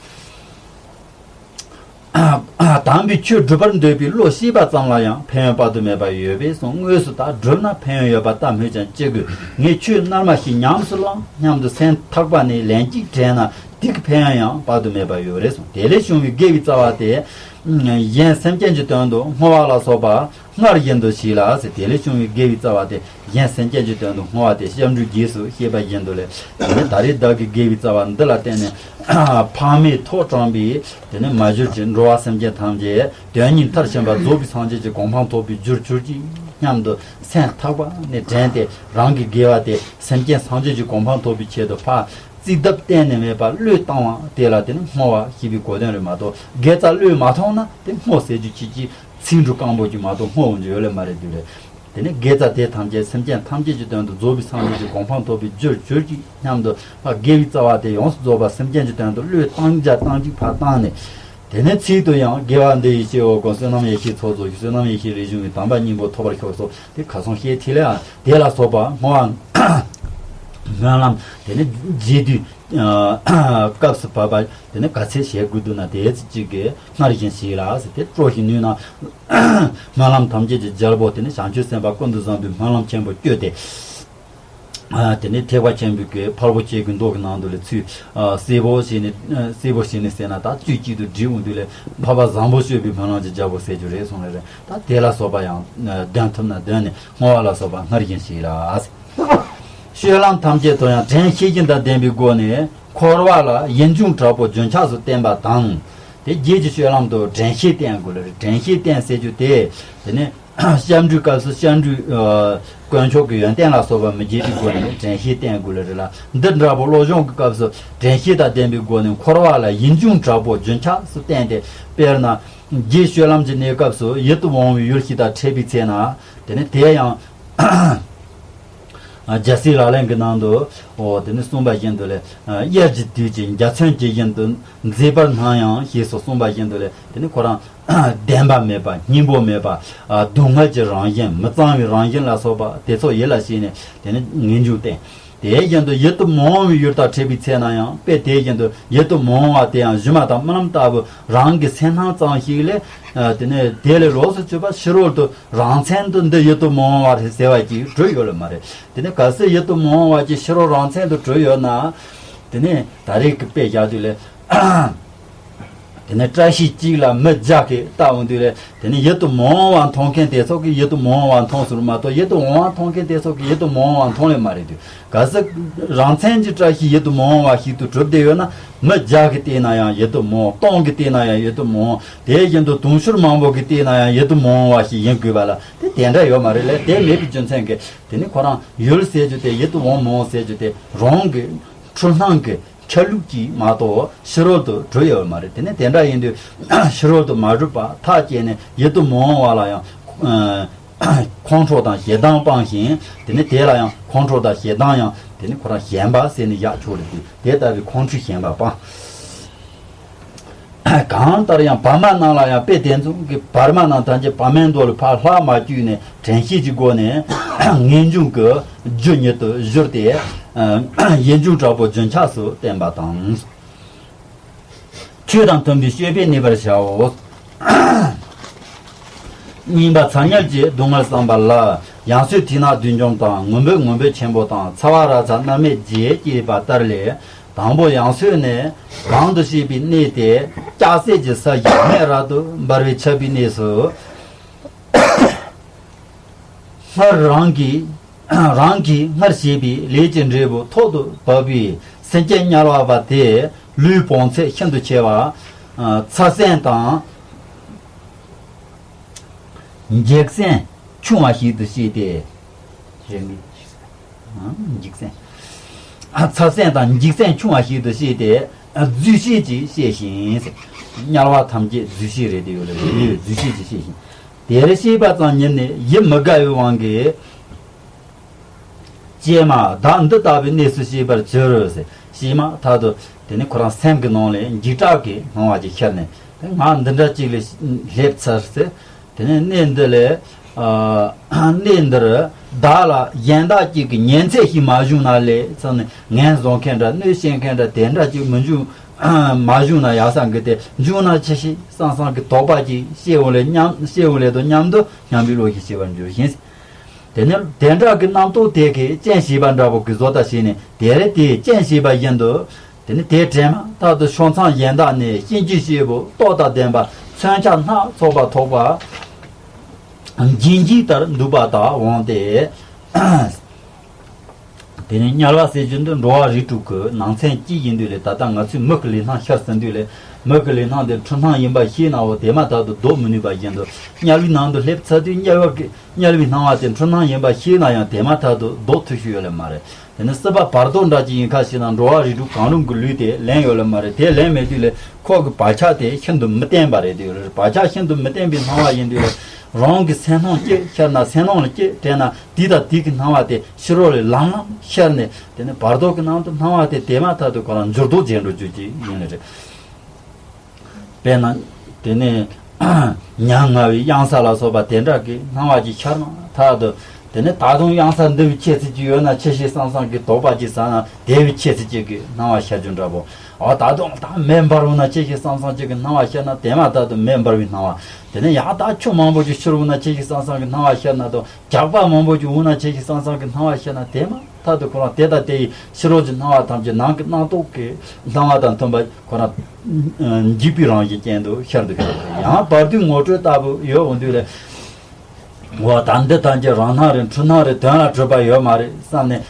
དམ་པའི་ཆོས་སྒྲུབ་པར་འདོད་པའི་བློ་ཤེས་པ་ཙམ་ལ་ཡང་ཕན་ཡོན་དཔག་ཏུ་མེད་པ་ཡོད་པས་སོ། དངོས་སུ་ད་སྒྲུབ་ན་ཕན་ཡོན་ཡོད་པ་ལྟ་སྨོས་ཀྱང་ཅི་དགོས། ངས་ཆོས་རྣལ་མ་ཞིག་ཉམས་སུ་བླངས་སྙམ་དུ་སེམས་ཐག་པ་ནས་ལན་གཅིག་དྲན་ན་དེ་གི་ཕན་ཡོན་ཡང་དཔག་ཏུ་མེད་པ་ཡོད་རེད་གསུངས། དེ་ལས་བྱུང་བའི་དགེ་བའི་རྩ་བ་དེ། གཞན་སེམས་ཅན་གྱི་དོན་དུ་བསྔོ་བ་ལ་སོགས་པ་སྔར་བཞིན་དུ་བྱས་ལ་ཟེར། དེ་ལས་བྱུང་བའི་དགེ་བའི་རྩ་བ་དེ་གཞན་སེམས་ཅན་གྱི་དོན་དུ་བསྔོ་བ་དེ་སྐྱབས་འགྲོའི་རྗེས་སུ་བཤད་པ་བཞིན་དུ་ལས། དེ་ནི་ད་རེས་བདག་གི་དགེ་བའི་རྩ་བ་འདི་ལ་བརྟེན་ནས་ཕ་མས་ཐོག་དྲངས་པའི་དེ་ནི་མ་གྱུར་གྱི་འགྲོ་བ་སེམས་ཅན་ཐམས་ཅད་དོན་གཉིས་མཐར་ཕྱིན་པ་རྫོགས་པའི་སངས་རྒྱས་ཀྱི་གོ་འཕང་ཐོབ་པའི་རྒྱུར་གྱུར་ཅིག་སྙམ་དུ་སེམས་ཐག་པ་ནས་དྲན་ཏེ། རང་གི་དགེ་བ་དེ་སེམས་ཅན་སངས་རྒྱས་ཀྱི་གོ་འཕང་ཐོབ་པའི་ཆེད་དུ་ཕར་རྩིས་ལྡབ་གཏན་ནས་མེད་པར་བློས་བཏང་བ་དེ་ལ་དེ་ནི་བསྔོ་བ་ཞེས་པའི་གོ་དོན་རེད་མ་གཏོགས། དགེ་རྩ་བློས་མ་ཐོངས་ན་དེ་བསྔོ་ཟེར་རྒྱུ་ཅིག་ཅིག་ཚིག་འབྲུ་སྐམ་པོ་ཅིག་མ་གཏོགས་བསྔོ་འོང་རྒྱུ་ཡོད་ལེ་མ་རེད་དུས་ལེ། དེ་ནས་དགེ་རྩ་དེ་ཐམས་ཅད་སེམས་ཅན་ཐམས་ཅད་ཀྱི་དོན་དུ་རྫོགས་པའི་སངས་རྒྱས་ཀྱི་གོ་འཕང་ཐོབ་པའི་རྒྱུར་གྱུར་ཅིག་སྙམ་དུ། དགེ་བའི་རྩ་བ་དེ་ཡོངས་སུ་རྫོགས་པ་སེམས་ཅན་གྱི་དོན་དུ་བློས་བཏང་བྱ་བཏང་གཅིག་ཕར་བཏང་ནས། དེ་ནས་ཚིག་ཏུ་ཡང་དགེ་བ་འདི་ཡིས་སྐྱེ་བོ་ཀུན། བསོད་ནམས་ཡེ་ཤེས་ཚོགས་རྫོགས་ཤིང་། བསོད་ནམས་ཡེ་ཤེས་རིགས་གཞུང་གི་དམ་པ་སྙིང་པོ་ཐོབ་པར་ཤོག་སོགས་དེ་ཁ་སང་བཤད་ཐིག་ལེ་དེ་ལ་སོགས་པ་བསྔོ་བ་སྨོན་ལམ་དེ་ནས་རྗེས་ཟློས་སྐབས་སུ་བབ་པ་དེ་ནས་ག་ཚད་བྱེད་དགོས་འདུག་ན་དེ་ཚོ་གཅིག་གིས་སྔར་བཞིན་བྱས་ལ་ཟེར་ཏེ། སྤྲོ་ཞིང་ནུས་ན་སྨོན་ལམ་ཐམས་ཅད་ཀྱི་རྒྱལ་པོ་དེ་ནས་བྱང་ཆུབ་སེམས་དཔའ་ཀུན་ཏུ་བཟང་པོའི་སྨོན་ལམ་ཆེན་པོ་བསྐྱོད་དེ། དེ་ནས་ཐེག་པ་ཆེན་པོའི་གི་ཕལ་པོ་ཆེ་གི་མདོ་གི་ནང་དུ་ལ་ཚུལ་གསལ་པོ་བྱས་ནས་གསལ་པོ་བྱས་ནས་ཟེར་ན། ད་དུས་གཅིག་ཏུ་བསྒྲིལ་འོང་དུས་ལ་འཕགས་པ་བཟང་པོ་སྤྱོད་པའི་སྨོན་ལམ་གྱི་རྒྱལ་པོ་ཟེར་རྒྱུ་རེད་གསུངས་ལེ་རེད། ད་དེ་ལ་སོགས་པ་ཡང་འདོན་ཐུབ་ན་འདོན་ནས་བསྔོ་བ་ལ་སོགས་པ་སྔར་བཞིན་བྱས་ལ། སྤྱོད་ལམ་ཐམས་ཅད་དུ་ཡང་དྲན་ཤེས་བཞིན་དང་ལྡན་པའི་སྒོ་ནས་འཁོར་བ་ལ་ཡིད་འབྱུང་དྲག་པོ་རྒྱུན་ཆགས་སུ་བསྟེན་པ་དང་། དེ་རྗེས་ཀྱི་སྤྱོད་ལམ་དུ་དྲན་ཤེས་བསྟེན་དགོས་ལ་རེད། དྲན་ཤེས་བསྟེན་ཟེར་རྒྱུ་དེ་དེ་ནི་སྐྱབས་འགྲོའི་སྐབས་སུ་སྐྱབས་འགྲོའི་དཀོན་མཆོག་གི་ཡོན་ཏན་ལ་སོགས་པ་མི་བརྗེད་པའི་སྒོ་ནས་དྲན་ཤེས་བསྟེན་དགོས་ལ་རེད་ལ། འདི་འདྲ་པོ་བློ་སྦྱོང་གི་སྐབས་སུ་དྲན་ཤེས་དང་ལྡན་པའི་སྒོ་ནས་འཁོར་བ་ལ་ཡིད་འབྱུང་དྲག་པོ་རྒྱུན་ཆགས་སུ་བསྟེན་ཏེ། དཔེར་ན། རྗེས་སྤྱོད་ལམ་གྱི་གནས་སྐབས་སུ་ཡིད་དུ་འོང་བའི་ཡུལ་ཞིག་དང་འཕྲད་པའི་ཚེ་ན། དེ་ནི་དེ་ཡང་རྒྱལ་སྲས་ལག་ལེན་གྱི་ནང་དུ། འོ་དེ་ནི་གསུངས་པ་བཞིན་དུ་ལས། དབྱར་གྱི་དུས་ཀྱི་འཇའ་ཚོན་གྱི་བཞིན་དུ་མཛེས་པར་སྣང་ཡང་ཞེས་སོགས་གསུངས་པ་བཞིན་དུ་ལས། དེ་ནི་ཁོ་རང་བདེན་པ་མེད་པ། སྙིང་པོ་མེད་པ། སྡུག་བསྔལ་གྱི་རང་བཞིན། མི་གཙང་བའི་རང་བཞིན་ལ་སོགས་པ་དེ་ཚོ་ཡིད་ལ་བྱས་ནས་དེ་ནི་ངེས་འབྱུང་བསྟེན། དེ་བཞིན་དུ་ཡིད་དུ་མི་འོང་བའི་ཡུལ་དང་འཕྲད་པའི་ཚེ་ན་ཡང་དཔེ་དེ་བཞིན་དུ་ཡིད་དུ་མི་འོང་བ་དེ་ཡང་སྒྱུ་མ་དང་རྨི་ལམ་ལྟ་བུ་རང་གི་སེམས་སྣང་ཙམ་ཞིག་ལས། དེ་ནས་དེ་ལས་ལོགས་སུ་གྱུར་པ་ཕྱི་རོལ་དུ་རང་མཚན་དུ་འདི་ཡིད་དུ་མི་འོང་བ་རེད་ཟེར་བ་ཅིག་གྲུབ་ཡོད་ལ་མ་རེད། དེ་ནས་གལ་སྲིད་ཡིད་དུ་མི་འོང་བ་ཅིག་ཕྱི་རོལ་རང་མཚན་དུ་གྲུབ་ཡོད་ན། དེ་ནས་ད་རེས་ཀྱི་དཔེ་བཞག་དུས་ལས། དེ་ནས་བཀྲ་ཤིས་གཅིག་ལ་མི་བརྒྱ་གིས་ལྟ་འོང་དུས་ལས། དེ་ནས་ཡིད་དུ་མི་འོང་བ་མཐོང་མཁན་དེ་ཚོ་གིས་ཡིད་དུ་མི་འོང་བ་མཐོང་ཟེར་མ་གཏོགས། ཡིད་དུ་འོང་བ་མཐོང་མཁན་དེ་ཚོ་གིས་ཡིད་དུ་མི་འོང་བ་མཐོང་ལེ་མ་རེད་དུས། གལ་སྲིད་རང་མཚན་གྱི་བཀྲ་ཤིས་ཡིད་དུ་མི་འོང་བ་ཞིག་ཏུ་གྲུབ་བསྡད་ཡོད་ན། མི་བརྒྱ་གིས་བལྟས་ན་ཡང་ཡིད་དུ་མི་འོང་། སྟོང་གིས་བལྟས་ན་ཡང་ཡིད་དུ་མི་འོང་། དེ་བཞིན་དུ་དུང་ཕྱུར་མང་པོ་གིས་བལྟས་ན་ཡང་ཡིད་དུ་མི་འོང་བ་ཞིག་ཡིན་དགོས་པ་ལ། དེ་དེ་འདྲ་ཡོད་མ་རེད་ལ། དེ་མེད་པའི་རྒྱུ་མཚན་གྱིས། དེ་ནི་ཁོ་རང་ཡུལ་ཟེར་རྒྱུ་དེ། ཡིད་དུ་འོང་མི་འོང་ཟེར་རྒྱུ་དེ་རང་གི་འཁྲུལ་སྣང་གི་ཆ་ལུགས་ཀྱིས་མ་གཏོགས་ཕྱི་རོལ་དུ་གྲུབ་ཡོད་མ་རེད། དེ་ནི་དེ་འདྲ་ཡིན་དུས་ཕྱི་རོལ་དུ་མ་གྲུབ་པ་ཐག་བཅད་ནས་ཡིད་དུ་མི་འོང་བ་ལ་ཡང་། ཁོང་ཁྲོ་དང་ཞེ་སྡང་སྤངས་ཤིང་། དེ་ནི་དེ་ལ་ཡང་ཁོང་ཁྲོ་དང་ཞེ་སྡང་ཡང་དེ་ནི་ཁོ་རང་ཞེན་པ་ཟེར་ནས་བཞག་ཆོག་རེད་དེ། དེ་ལྟ་བུའི་ཁོང་ཁྲོའི་ཞེན་པ་སྤངས། གང་ལྟར་ཡང་བར་མ་རྣམས་ལ་ཡང་དཔེ་དེ་མཚུངས་ཀྱི། བར་མ་རྣམས་ཐམས་ཅད་བར་མའི་མདོ་ལས་ཕར་ལྷག་མ་བཅུག་ནས་དྲན་ཤེས་ཀྱི་སྒོ་ནས་ངེས་འབྱུང་གི་རྒྱུ་ཉིད་དུ་གྱུར་ཏེ། ཡིད་འབྱུང་དྲག་པོ་རྒྱུན་ཆགས་སུ་བསྟེན་པ་དང་། ཆོས་དང་མཐུན་པའི་སྤྱོད་པས་གནས་པར་བྱའོ། གཉིས་པ་ཚ་དམྱལ་གྱི་སྡུག་བསྔལ་བསམ་པ་ལ། ཡང་སོས་ཐིག་ནག་བདུད་འཇོམས་དང་། ངུ་འབོད་ངུ་འབོད་ཆེན་པོ་དང་། ཚ་བ་ར་ཚ་མནར་མེད་བརྒྱད་ཅེས་པ་ལྟར་ལས། དང་པོ་ཡང་སོས་ནས་གང་དུ་སྐྱེས་པའི་གནས་ཏེ། ལྕགས་སྲེག་གི་ས་གཞི་མེ་རབ་ཏུ་འབར་བས་ཁྱབ་པའི་གནས་སུ། སྔར་རང་གིས་རང་གིས་སྔར་བྱས་པའི་ལས་ཀྱི་འབྲས་བུ་ཐོག་ཏུ་བབས་པའི་སེམས་ཅན་དམྱལ་བ་པ་དེ་ལུས་བོངས་ཚད་ཤིན་ཏུ་ཆེ་བ། ཚ་སྲན་དང་ འཇིག་སེམས་ཆུང་བ་ཞིག་ཏུ་བྱས་ཏེ། རེད་མི། འཇིག་སེམས། ཚབ་སེམས་དང་འཇིག་སེམས་ཆུང་བ་ཞིག་ཏུ་བྱས་ཏེ། རྫུས་བྱེད་ཅིག་བྱས་ཤིང་། དམྱལ་བ་ཐམས་ཅད་རྫུས་བྱེད་རེད་དེ་ཡོད་ལ་རྫུས་བྱེད་ཅིག་བྱས་ཤིང་། དེར་སྐྱེས་པ་ཙམ་ཉིད་ནས་ཡིད་མི་དགའ་བའི་དབང་གིས། ཀྱེ་མ་བདག་འདི་ལྟ་བུའི་གནས་སུ་སྐྱེས་པར་གྱུར་ཟེར། ཀྱེ་མ་ད་དུ་དེ་ནི་ཁོ་རང་སེམས་ཀྱི་ནང་ལས་འཇིགས་སྐྲག་གི་སྣང་བ་ཅིག་ཤར་ནས། དེ་ང་འདི་འདྲ་ཅིག་ལ་སླེབས་ཚར་ཟེར། དེ་ནས་གནས་འདི་ལས། ཨ། གནས་འདིར་བདག་ལ་གཞན་དག་ཅིག་གི་ཉེན་ཚད་ཞིག་མ་བྱུང་ན་ལས་ཚང་ནས་ངན་བཟོ་མཁན་འདྲ་གནོད་བྱེད་མཁན་འདྲ་དེ་འདྲ་ཅིག་མི་འབྱུང་། མ་བྱུང་ན་ཡག་ས་འགི་སྟེ་འབྱུང་ན་ཆི་ཤེས་བསམ་བསམ་གི་དོགས་པ་ཅིག་སྐྱེ་འོང་ལས་སྙམ་སྐྱེ་འོང་ལས་དང་མཉམ་དུ་སྙམ་པའི་བློ་ཞིག་སྐྱེ་བར་འགྱུར་ཞིང་། དེ་ནས་དེ་འདྲ་གི་རྣམ་རྟོག་དེ་གིས་སྤྱན་ཞེས་པ་འདྲ་པོ་གི་བཟོ་ལྟ་བྱས་ནས་དེར་དེའི་སྤྱན་ཞེས་པ་བཞིན་དུ། དེ་ནས་དེ་དྲན་མ་ཐག་ཏུ་ཕྱོགས་མཚམས་གཞན་དག་ནས་གཤིན་རྗེའི་སྐྱེས་བུ་སྟོབས་དང་ལྡན་པ་མཚོན་ཆ་སྣ་ཚོགས་པ་ཐོགས་པ་འབྱིན་འཇུག་ལྟར་འདུག་པ་དག་འོང་སྟེ། དེ་ནས་དམྱལ་བ་ཟེར་རྒྱུ་འདི་འགྲོ་བ་རིགས་དྲུག་གི་ནང་ཚན་གཅིག་ཡིན་དུས་ལས། ད་ལྟ་ང་ཚོའི་མིག་གི་ལུས་སྣང་ཤར་ཟིན་དུས་ལས། མིག་གི་ལུས་སྣང་དེ་འཁྲུལ་སྣང་ཡིན་པ་ཤེས་ནའོ། དེ་མ་ཐག་ཏུ་ལྡོག་མི་ནུས་པ་བཞིན་དུ། དམྱལ་བའི་ནང་དུ་སླེབས་ཚར་དུས་དམྱལ་བ་གི་དམྱལ་བའི་སྣང་བ་དེ་འཁྲུལ་སྣང་ཡིན་པ་ཤེས་ན་ཡང་དེ་མ་ཐག་ཏུ་ལྡོག་ཐུབ་ཤེས་ཡོད་ལེ་མ་རེད། དེ་ནི་སྲིད་པ་བར་དོ་འདྲ་ཅིག་ཡིན་ཁ་ཤས་ན་འགྲོ་བ་རིགས་དྲུག་གང་རུང་གི་ལུས་དེ་ལེན་ཡོད་ལེ་མ་རེད། དེ་ལེན་མེད་དུས་ལས་ཁོ་གི་བག་ཆགས་དེ་ཤིན་ཏུ་མི་བརྟན་པ་རེད། དེ་ཡོད་རེད། བག་ཆགས་ཤིན་ཏུ་མི་བརྟན་པའི་སྣང་བ་ཡིན་དུས་ལས། རང་གི་སེམས་སྣང་སྐྱེ་ཤར་ན་སེམས་སྣང་ལ་སྐྱེ་དྲན་ན་དེ་དང་དེ་གི་སྣང་བ་དེ་ཕྱི་རོལ་ལས་ལམ་ལམ་ཤར་ནས། དེ་ནི་བར་དོ་གི་ནང་དུ་སྣང་བ་དེ་དེ་མ་ཐག་ཏུ་ཁོ་རང་འགྱུར་ལྡོག་བྱེད་འགྲོ་རྒྱུ་ཅིག་ཡིན་ནི་རེད། དཔེར་ན། དེ་ནས་ཉ་ང་བའི་གཡང་ས་ལ་སོགས་པ་དེ་འདྲ་གི་སྣང་བ་ཅིག་ཤར་མ་ཐག་ཏུ། དེ་ནས་ད་དུང་གཡང་ས་འདི་བའི་ཁྱད་ཚད་ཅིག་ཡོད་ན་ཆི་ཤེས་བསམ་བསམ་གི་དོགས་པ་ཅིག་ཟ་ན་དེ་བའི་ཁྱད་ཚད་ཅིག་གི་སྣང་བ་ཤར་རྒྱུ་འདྲ་པོ། འོ་ད་དུང་ད་མེ་འབར་འོང་ན་ཆི་ཤེས་བསམ་བསམ་ཅིག་གི་སྣང་བ་ཤར་ན་དེ་མ་ཐག་ཏུ་མེ་འབར་བའི་སྣང་བ། དེ་ནས་ཡང་ད་ཆུ་མང་པོ་ཅིག་ཤུར་འོང་ན་ཆི་ཤེས་བསམ་བསམ་གི་སྣང་བ་ཤར་ན་དང་། ཇག་པ་མང་པོ་ཅིག་འོང་ན་ཆི་ཤེས་བསམ་བསམ་གི་སྣང་བ་ཤར་ན་དེ་མ་ཐག་ཏུ་ཁོ་རང་དེ་དང་དེ་ཡི་ཕྱི་རོལ་གྱི་སྣང་བ་ཐམས་ཅད་ནང་གི་སྣང་སྟོབས་ཀྱི་སྣང་བ་དང་མཐུན་པ་ཁོ་རང་འཇིག་པའི་རང་བཞིན་ཅན་དུ་ཤར་དུ་ཤར། ཡང་བར་དོའི་ངོ་སྤྲོད་ལྟ་བུ་ཡོད་འོང་དུས་ལས། འོ་ད་འདི་ཐམས་ཅད་རང་སྣང་རེད། འཁྲུལ་སྣང་རེད། དོན་ལ་གྲུབ་པ་ཡོད་མ་རེད་བསམ་ནས།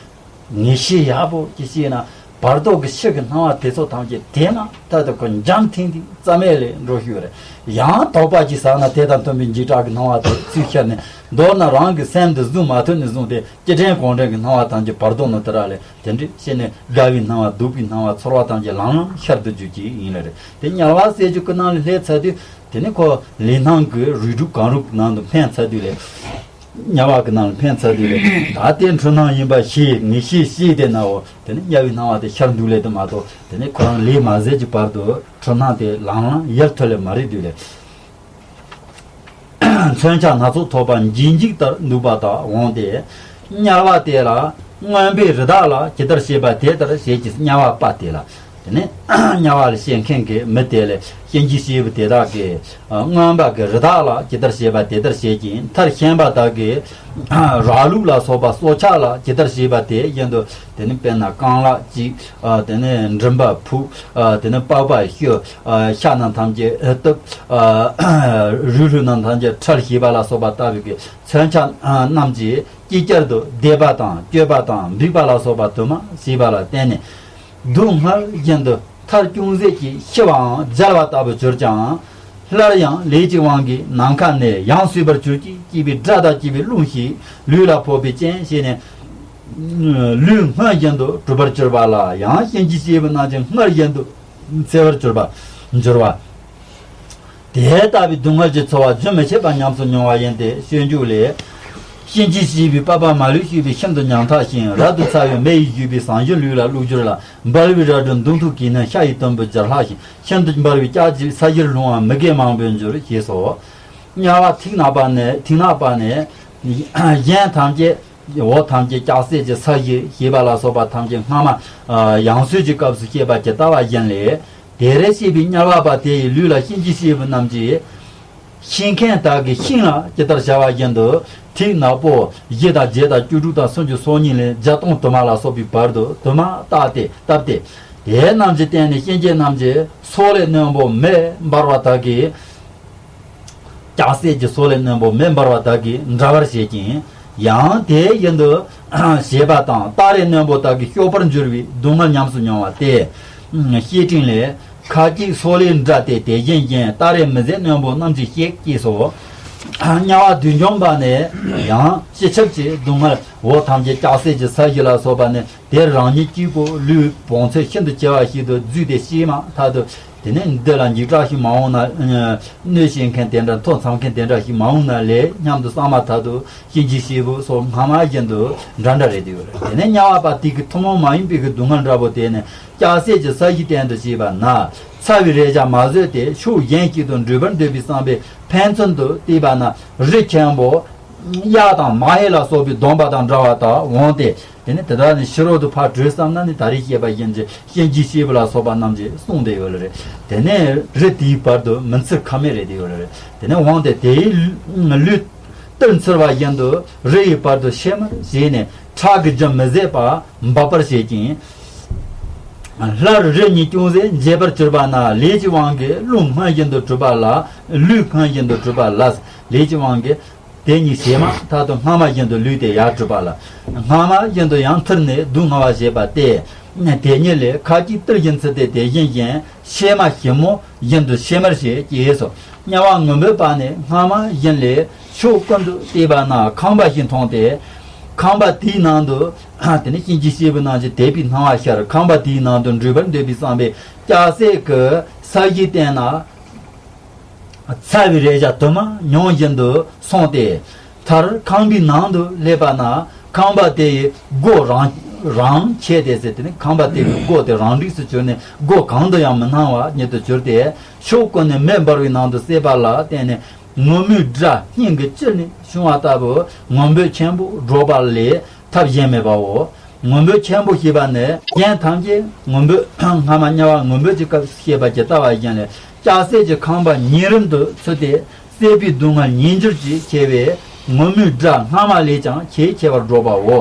ངེས་ཤེས་ཡག་པོ་ཅིག་སྐྱེས་ན་བར་དོ་གི་ཕྱི་གི་སྣང་བ་དེ་ཚོ་ཐམས་ཅད་དེ་མ་ཐག་ཏུ་ཁོ་འཇམ་ཐིང་ཐིང་རྩ་མེད་ལས་འགྲོ་ཤེས་རེད། ཡང་དོགས་པ་ཅིག་ཟ་ན་དེ་དང་མཐུན་པའི་འཇིགས་སྐྲག་གི་སྣང་བ་དེ་ཚུར་ཤར་ནས། མདོར་ན་རང་གི་སེམས་འདི་བཟུང་མ་ཐུབ་ནས་བཟུང་སྟེ་ཅི་དྲན་གང་དྲན་གྱི་སྣང་བ་ཐམས་ཅད་བར་དོ་ནི་དེ་ར་ལས་དེ་འདྲ་བྱས་ནས་དགའ་བའི་སྣང་བ་སྡུག་པའི་སྣང་བ་ཚོར་བ་ཐམས་ཅད་ལམ་ལམ་ཤར་དུ་འཇུག་ཅིག་ཡིན་ལ་རེད། དེ་དམྱལ་བ་ཟེར་རྒྱུ་ཀུན་སྣང་ལ་སླེབས་ཚར་དུས། དེ་ནི་ཁོ་ལུས་སྣང་གི་རིགས་དྲུག་གང་རུང་གི་ནང་དུ་འཕེན་ཚར་དུས་ལས། དམྱལ་བ་གི་ནང་ལ་འཕེན་ཚར་དུས་ལས། ད་དེ་འཁྲུལ་སྣང་ཡིན་པ་ཤེས་ངེས་ཤེས་སྐྱེས་དེ་ནའོ། དེ་ནི་དམྱལ་བའི་སྣང་བ་དེ་ཤར་འདུག་ལས་དུ་མ་གཏོགས་དེ་ནི་ཁོ་རང་ལས་མ་ཟད་ཀྱི་བར་དུ་འཁྲུལ་སྣང་དེ་ལམ་ལམ་ཡལ་ཐུབ་ལས་མ་རེད་དུས་ལས། མཚོན་ཆ་སྣ་ཚོགས་ཐོགས་པ་འབྱིན་འཇུག་ལྟར་འདུག་པ་དག་འོང་སྟེ། དམྱལ་བ་དེ་ལ་རྔོན་པའི་རི་དྭགས་ལ་ཇི་ལྟར་བྱེད་པ་དེ་ལྟར་བྱེད་ཀྱི་དམྱལ་བ་པ་དེ་ལ། དེ་ནས་དམྱལ་བ་ལ་སྐྱེ་མཁན་གྱི་མི་དེ་ལས་གཤིན་རྗེའི་སྐྱེས་བུ་དེ་དག་གིས་རྔོན་པ་གི་རི་དྭགས་ལ་ཇི་ལྟར་བྱེད་པ་དེ་ལྟར་བྱེད་ཅིང་། མཐར་ཤན་པ་དག་གིས་ར་ལུག་ལ་སོགས་པ་སྲོག་ཆགས་ལ་ཇི་ལྟར་བྱེད་པ་དེ་བཞིན་དུ། དེ་ནས་དཔེར་ན་རྐང་ལག་གཅིག་དེ་ནས་མགྲིན་པ་ཕུག་དེ་ནས་པགས་པ་གཤོ། ཤ་རྣམས་ཐམས་ཅད་གཏུབ། རུས་ལྷུང་རྣམས་ཐམས་ཅད་ཁྲལ་བྱེད་པ་ལ་སོགས་པ་ལྟ་བུའི་གི་མཚོན་ཆ་རྣམས་ཀྱིས་ཅིག་ཅར་དུ་བརྡེག་པ་དང་གཅོད་པ་དང་འབིགས་པ་ལ་སོགས་པ་དུ་མ་བྱས་པ་ལ་བརྟེན་ནས། སྡུག་བསྔལ་བཞིན་དུ་མཐར་ཅུང་ཟད་ཀྱིས་ཤི་བའམ་བརྒྱལ་བ་ལྟ་བུར་གྱུར་ཀྱང་། སླར་ཡང་ལས་ཀྱི་དབང་གིས་ནམ་མཁའ་ནས་ཡང་གསོས་པར་གྱུར་ཅིག་ཅེས་པའི་སྒྲ་དང་བཅས་པའི་རླུང་ཞིག་ལུས་ལ་ཕོག་པའི་རྐྱེན་བྱས་ནས། ལུས་སྔར་བཞིན་དུ་གྲུབ་པར་གྱུར་པ་ལ་ཡང་གཤིན་རྗེའི་སྐྱེས་བུ་རྣམས་ཀྱིས་སྔར་བཞིན་དུ་འཚེ་བར་གྱུར་པ་འགྱུར་བ། དེ་ལྟ་བུའི་སྡུག་བསྔལ་གྱི་ཚོར་བ་རྒྱུན་མི་འཆད་པར་ཉམས་སུ་མྱོང་བ་ཡིན་ཏེ། སྤྱོད་འཇུག་ལས། གཤིན་རྗེའི་སྐྱེས་བུས་པགས་པ་མ་ལུས་གཤོས་པས་ཤིན་ཏུ་ཉམ་ཐག་ཅིང་། རབ་ཏུ་ཚ་བའི་མེ་ཡིས་གཞུས་པའི་ཟངས་གཞོན་ལུས་ལ་བླུགས་གྱུར་ལ། འབར་བའི་རལ་གྲིས་མདུང་ཐུང་གིས་ནི་ཤ་ཡི་དུམ་བུས་བསྒྱིར་ལྷགས་ཤིང་། ཤིན་ཏུ་འབར་བའི་ལྕགས་ཀྱིས་ས་གཞིར་ལྷུང་བ་མི་དགེ་མང་པོར་འགྱུར་ཞེས་སོ། དམྱལ་བ་མཐིང་ནག་པ་ནས་མཐིང་ནག་པ་ནས། གཞན་ཐམས་ཅད། འོག་ཐམས་ཅད་ལྕགས་སྲེག་གི་ས་གཞི་ཞེས་པ་ལ་སོགས་པ་ཐམས་ཅད་སྔ་མ་ཡང་གསོས་ཀྱི་སྐབས་སུ་བཤད་པ་ཇི་ལྟ་བ་བཞིན་ལས། དེར་སྐྱེས་པའི་དམྱལ་བ་པ་དེ་ཡི་ལུས་ལ་གཤིན་རྗེའི་སྐྱེས་བུ་རྣམས་ཀྱིས། གཤིན་མཁན་དག་གི་ཤིང་ལ་ཇི་ལྟར་བྱ་བ་བཞིན་དུ་ཐིག་ནག་པོ་བཞི་དང་བརྒྱད་དང་བཅུ་དྲུག་དང་སུམ་ཅུ་སོ་གཉིས་ལས་བརྒྱ་སྟོང་དུ་མ་ལ་སོགས་པའི་བར་དུ་དུ་མ་བཏགས་ཏེ་བཏབ་སྟེ། དེ་རྣམས་ཀྱི་སྟེང་ནས་གཤིན་རྗེ་རྣམས་ཀྱི་སོག་ལེ་རྣོན་པོ་མེ་འབར་བ་དག་གིས། ལྕགས་སྲེག་གི་སོག་ལེ་རྣོན་པོ་མེ་འབར་བ་དག་གིས་འདྲ་བར་བྱེད་ཅིང་། ཡང་དེ་བཞིན་དུ་བྱེད་པ་དང་། སྟ་རེ་རྣོན་པོ་དག་གིས་གཤོག་པར་འགྱུར་བའི་སྡུག་བསྔལ་ཉམས་སུ་མྱོང་བ་སྟེ། བཤེས་སྤྲིང་ལས། ཁ་ཅིག་སོག་ལེའི་སྒྲ་སྟེ་དེ་བཞིན་གཞན། སྟ་རེ་མི་བཟད་རྣོན་པོ་རྣམས་ཀྱིས་བཤད་ཅེས་སོ། དམྱལ་བ་བདུད་འཇོམས་པ་ནས་ཡང་སྤྱི་ཁྱབ་ཀྱི་སྡུག་བསྔལ་འོ་ཐམས་ཅད་སྐྱ་སེར་གྱི་ས་གཞི་ལ་སོགས་པ་ནས། དེར་རང་ཉིད་གཅིག་པུ་ལུས་བོངས་ཚད་ཤིན་ཏུ་ཆེ་བ་ཞིག་ཏུ་བརྫུས་ཏེ་ཤི་མ་ཐག་ཏུ། དེ་ནས་འདི་ལ་འཇིགས་སྐྲག་ཞིག་མ་འོང་ན། གནོད་བྱེད་མཁན་དེ་འདྲ་མཐོ་འཚམ་མཁན་དེ་འདྲ་ཞིག་མ་འོང་ན་ལས་སྙམ་དུ་བསམ་མ་ཐག་ཏུ་གཤིན་རྗེའི་སྐྱེས་བུ་སོགས་སྔ་མ་བཞིན་དུ་འདྲ་འདྲ་རེད་དེ་ཡོད་རེད། དེ་ནས་དམྱལ་བ་པ་དེ་གི་ཐུན་མོང་མ་ཡིན་པའི་གི་སྡུག་བསྔལ་འདྲ་པོ་དེ་ནི་སྐྱ་སེར་གྱི་ས་གཞི་སྟེང་དུ་སྐྱེས་པ་ན། ཚ་བའི་རེག་བྱ་མ་བཟོད་དེ་ཕྱོགས་གཞན་ཞིག་ཏུ་འགྲུལ་པར་འདོད་པའི་བསམ་པས་ཕན་ཚུན་དུ་བལྟས་པ་ན། རི་ཆེན་པོ་གཡག་དང་མ་ཧེ་ལ་སོགས་པའི་སྡོམ་པ་དང་འདྲ་བ་དག་འོང་སྟེ། དེ་ནས་དེ་དག་ནི་ཕྱི་རོལ་དུ་ཕར་བྲོས་བསམ་ན་ནི། ད་རེས་བཤད་པ་བཞིན་གྱི་གཤིན་རྗེའི་སྐྱེས་བུ་ལ་སོགས་པ་རྣམས་ཀྱིས་གསུངས་ཏེ་ཡོད་ལ་རེད། དེ་ནས་རི་དེའི་བར་དུ་མི་འཚིར་ཁ་མེད་རེད་དེ་ཡོད་ལ་རེད། དེ་ནས་འོང་སྟེ་དེའི་ལུས་ཏིལ་འཚིར་བ་བཞིན་དུ་རི་ཡི་བར་དུ་ཕྱེ་མར་བྱས་ནས་ཁྲག་གི་རྒྱུན་མི་ཟད་པ་འབབ་པར་བྱེད་ཅིང་། སླར་རི་གཉིས་ཅུང་ཟད་འབྱེད་པར་གྱུར་པ་ན། ལས་ཀྱི་དབང་གིས་ལུས་སྔར་བཞིན་དུ་གྲུབ་པ་ལ། ལུས་སྔར་བཞིན་དུ་གྲུབ་པ་ལ། ལས་ཀྱི་དབང་གིས་དེ་གཉིས་ཞེས་མ་ཐག་ཏུ་སྔ་མ་བཞིན་དུ་ལུས་དེ་ཡར་གྲུབ་པ་ལ། སྔ་མ་བཞིན་དུ་ཡང་འཐིར་ནས་སྡུག་བསྔལ་བ་བྱེད་པ་སྟེ། དེ་ཉིད་ལས་ཁ་ཅིག་ཏིལ་བཞིན་འཚིར་ཏེ་དེ་བཞིན་གཞན་ཕྱེ་མ་ཞིབ་མོ་བཞིན་དུ་ཕྱེ་མར་བྱེད་ཅེས་སོ། དམྱལ་བ་རྔོན་པོའི་པ་ནི་སྔ་མ་བཞིན་ལས་ཕྱོགས་ཀུན་ཏུ་བལྟས་པ་ན་ཁང་པ་ཞིག་མཐོང་སྟེ། ཁང་པ་དེའི་ནང་དུ་དེ་ནི་གཤིན་རྗེའི་སྐྱེས་བུ་རྣམས་ཀྱིས་དད་པའི་སྣང་བ་ཤར། ཁང་པ་དེའི་ནང་དུ་འགྲུལ་པར་འདོད་པའི་བསམ་པས་སྐྱ་སེར་གྱི་ས་གཞིའི་སྟེང་ན། ཚ་བའི་རེག་བྱ་དུ་མ་མྱོང་བཞིན་དུ་སོང་སྟེ། མཐར་ཁང་པའི་ནང་དུ་སླེབས་པ་ན་ཁང་པ་དེ་ཡི་སྒོ་རང་རང་ཕྱེ་སྟེ་ཟེར། དེ་ནི་ཁང་པ་དེ་གི་སྒོ་དེ་རང་འགྲིགས་སུ་གྱུར་ནས་སྒོ་གང་དུ་ཡང་མི་སྣང་བ་ཉིད་དུ་གྱུར་ཏེ། ཕྱོགས་ཀུན་ནས་མེ་འབར་བའི་ནང་དུ་གསལ་པ་ལ་བརྟེན་ནས་ངུར་སྨྲིག་སྒྲ་སྙན་གྱི་བཅུད་ནས་བྱུང་བ་ལྟ་བུ་རྔོན་པོ་ཆེན་པོ་སྒྲོག་པ་ལས་ཐབས་གཞན་མེད་པའོ། རྔོན་པོ་ཆེན་པོ་ཞེས་པ་ནི་གཞན་ཐམས་ཅད་རྔོན་པོ་སྔ་མ་དམྱལ་བ་རྔོན་པོ་གྱི་སྐབས་བཤད་པ་ཇི་ལྟ་བ་བཞིན་ལས་སྐྱ་སེར་གྱི་ཁང་པ་ཉིན་རིམ་དུ་ཚུད་དེ་སྲེད་པའི་སྡུག་བསྔལ་ཉིས་འགྱུར་གྱིས་ཆེ་བས་ངུར་སྨྲིག་སྒྲ་སྔ་མ་ལས་ཀྱང་ཆེས་ཆེ་བར་སྒྲོག་པའོ།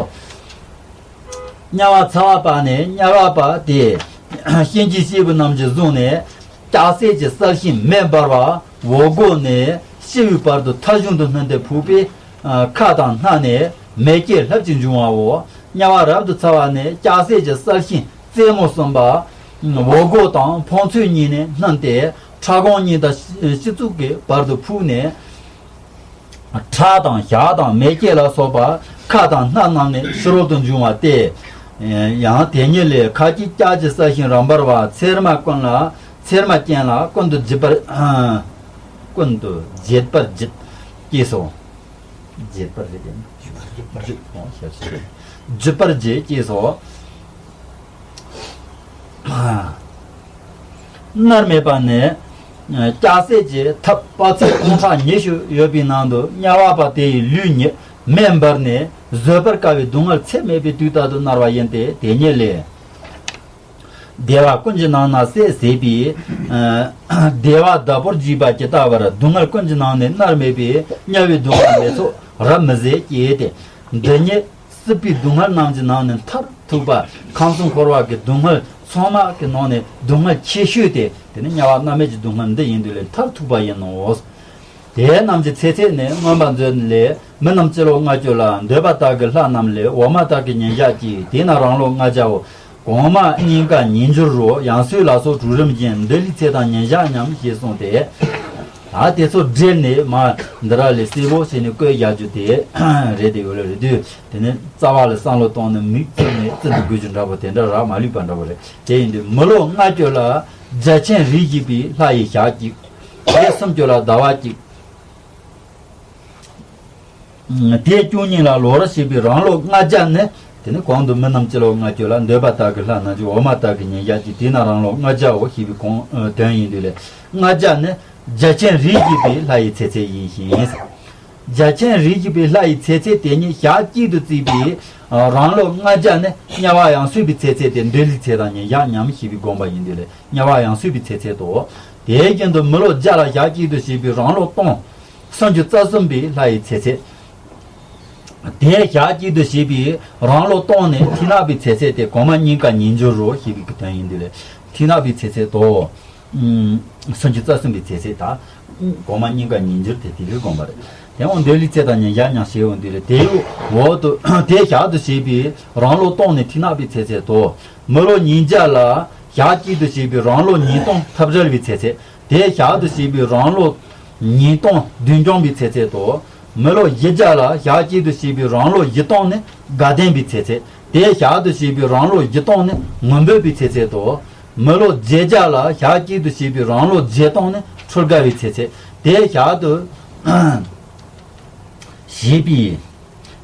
དམྱལ་བ་ཚ་བ་པ་ནི་དམྱལ་བ་པ་དེས་གཤིན་རྗེའི་སྐྱེས་བུ་རྣམས་ཀྱིས་བཟུང་ནས་སྐྱ་སེར་གྱི་གསལ་ཤིང་མེ་འབར་བ་འོག་སྒོ་ནས་ཤི་བའི་བར་དུ་ཐ་གཞུང་དུ་བསྣུན་ཏེ་ཕུག་པས། ཁ་དང་སྣ་ནས་མེ་སྐྱེས་ལྷབ་ཅིང་འབྱུང་བའོ། དམྱལ་བ་རབ་ཏུ་ཚ་བ་ནི་སྐྱ་སེར་གྱི་གསལ་ཤིང་རྩེ་མོ་གསུམ་པ་འོག་སྒོ་དང་འཕང་མཚོན་གཉིས་ནས་བསྣུན་ཏེ་ཁྲག་ཀོང་གཉིས་དང་སྤྱི་གཙུག་གི་བར་དུ་ཕུག་ནས། ཁྲག་དང་ཞག་དང་མེ་སྐྱེས་ལ་སོགས་པ་ཁ་དང་སྣ་རྣམས་ནས་ཕྱི་རོལ་དུ་འབྱུང་བ་སྟེ། ཡང་དེ་ཉིད་ལས་ཁ་ཅིག་སྐྱ་ཀྱི་གསལ་ཤིང་རབ་འབར་བ་ཚེར་མ་ཀུན་ལ་ཚེར་མ་ཅན་ལ་ཀུན་ཏུ་བརྗིད་པར། ཀུན་ཏུ་བརྗིད་པར་བརྗིད་ཅེས་སོ། བརྗིད་པར་བརྗིད་དེ་ནི་བརྗིད་པར་བརྗིད་ཀྱང་ཞེས་སོ། བརྗིད་པར་བརྗིད་ཅེས་སོ། མནར་མེད་པ་ནི། སྐྱ་སེར་གྱི་ཐབ་དཔག་ཚད་སྟོང་ཕྲག་ཉི་ཤུ་ཡོད་པའི་ནང་དུ་དམྱལ་བ་པ་དེ་ཡི་ལུས་ཉིད་མེ་འབར་ནས་བཟོད་པར་དཀའ་བའི་སྡུག་བསྔལ་ཚད་མེད་པའི་དུས་ལྟར་དུ་མནར་བ་ཡིན་ཏེ། དེ་ཉིད་ལས། བདེ་བ་ཀུན་གྱི་ནང་ན་བསྲེགས་ཟད་པའི། བདེ་བ་བདག་པོར་བགྱིས་པ་ཇི་ལྟ་བར་སྡུག་བསྔལ་ཀུན་གྱི་ནང་ནས་མནར་མེད་པའི་དམྱལ་བའི་སྡུག་བསྔལ་ལས་ཚོགས་རབ་མི་བཟད་ཀྱི་སྟེ། འདི་ཉིད་སྲིད་པའི་སྡུག་བསྔལ་རྣམས་ཀྱི་ནང་ནས་མཐར་ཐུག་པ། ཁམས་གསུམ་འཁོར་བ་གི་སྡུག་བསྔལ་ཚང་མ་གི་ནང་ནས་སྡུག་བསྔལ་ཆེ་ཤོས་དེ་དེ་ནི་དམྱལ་བ་མནར་མེད་ཀྱི་སྡུག་བསྔལ་འདི་ཡིན་དུས་ལས་མཐར་ཐུག་པ་ཡིན་ནོ། དེ་རྣམས་ཀྱི་ཚེ་ཚད་ནི་མངོན་པ་མཛོད་ལས། མི་རྣམས་སྤྱི་ལོ་ལྔ་བཅུ་ལ། འདོད་པ་དག་གི་ལྷ་རྣམས་ལས། འོག་མ་དག་གི་ཉིན་ཞག་གཅིག་དེས་ན་རང་ལོ་ལྔ་བརྒྱའོ། གོང་མ་སྙིང་ག་ཉིས་འགྱུར་རོ། ཡང་སོས་ལ་སོགས་དྲུག་རིམ་བཞིན། འདི་ལས་ཚེ་དང་ཉིན་ཞག་མཉམ་ཞེས་གསུངས་ཏེ། ད་དེ་ཚོ་བསྒྲིལ་ནས་མ་འདི་ར་ལས་གསལ་པོ་བྱས་ནས་བཀོད་རྒྱག་རྒྱུ་དེ་རེད་དེ་ཡོད་ལ་རེད་དུས། དེ་ནས་རྩ་བ་ལ་བསམ་བློ་བཏང་ནས་མིག་བཙུམ་ནས་བཙུམ་དུ་དགོས་རྒྱུ་འདྲ་པོ་དེ་འདྲ་རག་མ་ལུས་པ་འདྲ་པོ་རེད། དེ་ཡིན་དུས་མི་ལོ་ལྔ་བཅུ་ལ་རྒྱལ་ཆེན་རིས་བཞི་པའི་ལྷ་ཡི་ཞག་གཅིག་དེ་སུམ་ཅུ་ལ་ཟླ་བ་གཅིག་དེ་བཅུ་གཉིས་ལ་ལོ་རབས་ཞེས་པའི་རང་ལོ་ལྔ་བརྒྱ་ནི། དེ་ནི་གོང་དུ་མི་རྣམས་སྤྱི་ལོ་ལྔ་བཅུ་ལ། འདོད་པ་དག་གི་ལྷ་རྣམས་ཀྱི། འོག་མ་དག་གི་ཉིན་ཞག་གཅིག་དེས་ན་རང་ལོ་ལྔ་བརྒྱའོ་ཞེས་པའི་གོང་དོན་ཡིན་དུས་ལས། ལྔ་བརྒྱ་ནི་རྒྱལ་ཆེན་རིས་བཞི་པའི་ལྷ་ཡི་ཚེ་ཚད་ཡིན་ཞིང་། རྒྱལ་ཆེན་རིས་བཞི་པའི་ལྷ་ཡི་ཚེ་ཚད་དེ་ཉིད་ཞག་གཅིག་ཏུ་བརྩིས་པའི་རང་ལོ་ལྔ་བརྒྱ་ནི་དམྱལ་བ་ཡང་སོས་པའི་ཚེ་ཚད་དེ་འདུལ་བའི་ཚེ་དང་ཉིན་ཞག་མཉམ་ཞེས་པའི་དགོངས་པ་ཡིན་དུས་ལས། དམྱལ་བ་ཡང་སོས་པའི་ཚེ་ཚད་དོ། དེ་བཞིན་དུ་མི་ལོ་བརྒྱ་ལ་ཞག་གཅིག་ཏུ་བྱས་པའི་རང་ལོ་སྟོང་སུམ་ཅུ་རྩ་གསུམ་པའི་ལྷ་ཡི་ཚེ་ཚད། དེ་ཞག་གཅིག་ཏུ་བྱས་པའི་རང་ལོ་སྟོང་ནི་མཐིང་ནག་པའི་ཚེ་ཚད་དེ་གོང་མ་སྙིང་ག་ཉིས་འགྱུར་རོ་ཞེས་པའི་དོན་ཡིན་དུས་ལས། མཐིང་ནག་པའི་ཚེ་ཚད་དོ། སུམ་ཅུ་རྩ་གསུམ་པའི་ཚེ་ཚད་དང་། གོང་མ་སྙིང་ག་ཉིས་འགྱུར་དེ་དེ་ལས་དགོངས་པ་རེད། དེ་འོང་འདོད་ལས་ཚེ་དང་ཉིན་ཞག་མཉམ་ཞེས་འོང་དུས་ལས། དེའི་འོག་ཏུ་དེ་ཞག་ཏུ་བྱས་པའི་རང་ལོ་སྟོང་ནི་མཐིང་ནག་པའི་ཚེ་ཚད་དོ། མི་ལོ་ཉིས་བརྒྱ་ལ་ཞག་གཅིག་ཏུ་བྱས་པའི་རང་ལོ་ཉིས་སྟོང་འཐབ་བྲལ་བའི་ཚེ་ཚད། དེ་ཞག་ཏུ་བྱས་པའི་རང་ལོ་ ཉིས་སྟོང་མདུན་སྐྱོང་བའི་ཚེ་ཚད་དོ། མི་ལོ་བཞི་བརྒྱ་ལ་ཞག་གཅིག་ཏུ་བྱས་པའི་རང་ལོ་བཞི་སྟོང་ནི་དགའ་ལྡན་པའི་ཚེ་ཚད། དེ་ཞག་ཏུ་བྱས་པའི་རང་ལོ་བཞི་སྟོང་ནི་ངུ་འབོད་པའི་ཚེ་ཚད་དོ། མི་ལོ་བརྒྱད་བརྒྱ་ལ་ཞག་གཅིག་ཏུ་བྱས་པའི་རང་ལོ་བརྒྱད་སྟོང་ནི་འཁྲུལ་དགའ་བའི་ཚེ་ཚད། དེ་ཞག་ཏུ་བྱས་པའི།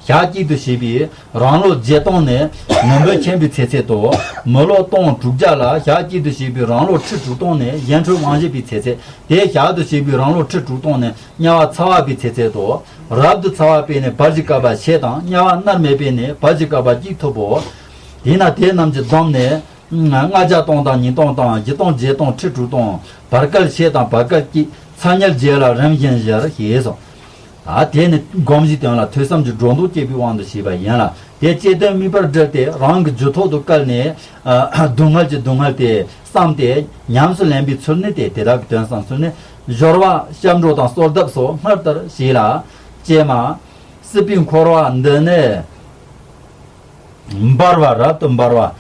ཞག་གཅིག་ཏུ་བྱས་པའི་རང་ལོ་བརྒྱད་སྟོང་ནི་ངུ་འབོད་ཆེན་པོའི་ཚེ་ཚད་དོ། མི་ལོ་སྟོང་དྲུག་བརྒྱ་ལ་ཞག་གཅིག་ཏུ་བྱས་པའི་རང་ལོ་ཁྲི་དྲུག་སྟོང་ནི་གཞན་འཕྲུལ་དབང་བྱེད་པའི་ཚེ་ཚད། དེ་ཞག་ཏུ་བྱས་པའི་རང་ལོ་ཁྲི་དྲུག་སྟོང་ནི་དམྱལ་བ་ཚ་བ་པའི་ཚེ་ཚད་དོ། རབ་ཏུ་ཚ་བ་པས་ནི་བར་གྱི་བསྐལ་པ་ཕྱེད་དང་། དམྱལ་བ་མནར་མེད་པས་ནི་བར་གྱི་བསྐལ་པ་གཅིག་ཐུབ་བོ། དེས་ན་དེ་རྣམས་ཀྱིས་བསྡོམས་ནས་ལྔ་བརྒྱ་སྟོང་དང་ཉིས་སྟོང་དང་བཞི་སྟོང་བརྒྱད་སྟོང་ཁྲི་དྲུག་སྟོང་། བར་བསྐལ་ཕྱེད་དང་བར་བསྐལ་གཅིག། ཚ་དམྱལ་བརྒྱད་ལ་རིམ་བཞིན་བཞིར་ཞེས་སོ། ད་དེ་ནི་སྒོམ་གཞི་དོན་ལ་ཐོས་བསམ་གྱི་སྒྲོ་འདོགས་བཅད་པའི་དབང་དུ་བྱས་པ་ཡིན་ལ། དེ་བཅད་དོན་དམིགས་པར་བསྒྲིལ་ཏེ་རང་གི་རྒྱུད་ཐོག་ཏུ་བཀལ་ནས། ཨ། སྡུག་བསྔལ་གྱི་སྡུག་བསྔལ་དེ་བསམས་ཏེ་ཉམས་སུ་ལེན་པའི་ཚུལ་ནི་སྟེ། དེ་དག་གི་དོན་བསམ་ཚུལ་ནི། སྦྱོར་བ་སྐྱབས་འགྲོ་དང་གསོལ་གདབ་སོགས་སྔར་ལྟར་བྱས་ལ། ཀྱེ་མ། སྲིད་པའི་འཁོར་བ་འདི་ནི་འབར་བ་རབ་ཏུ་འབར་བ།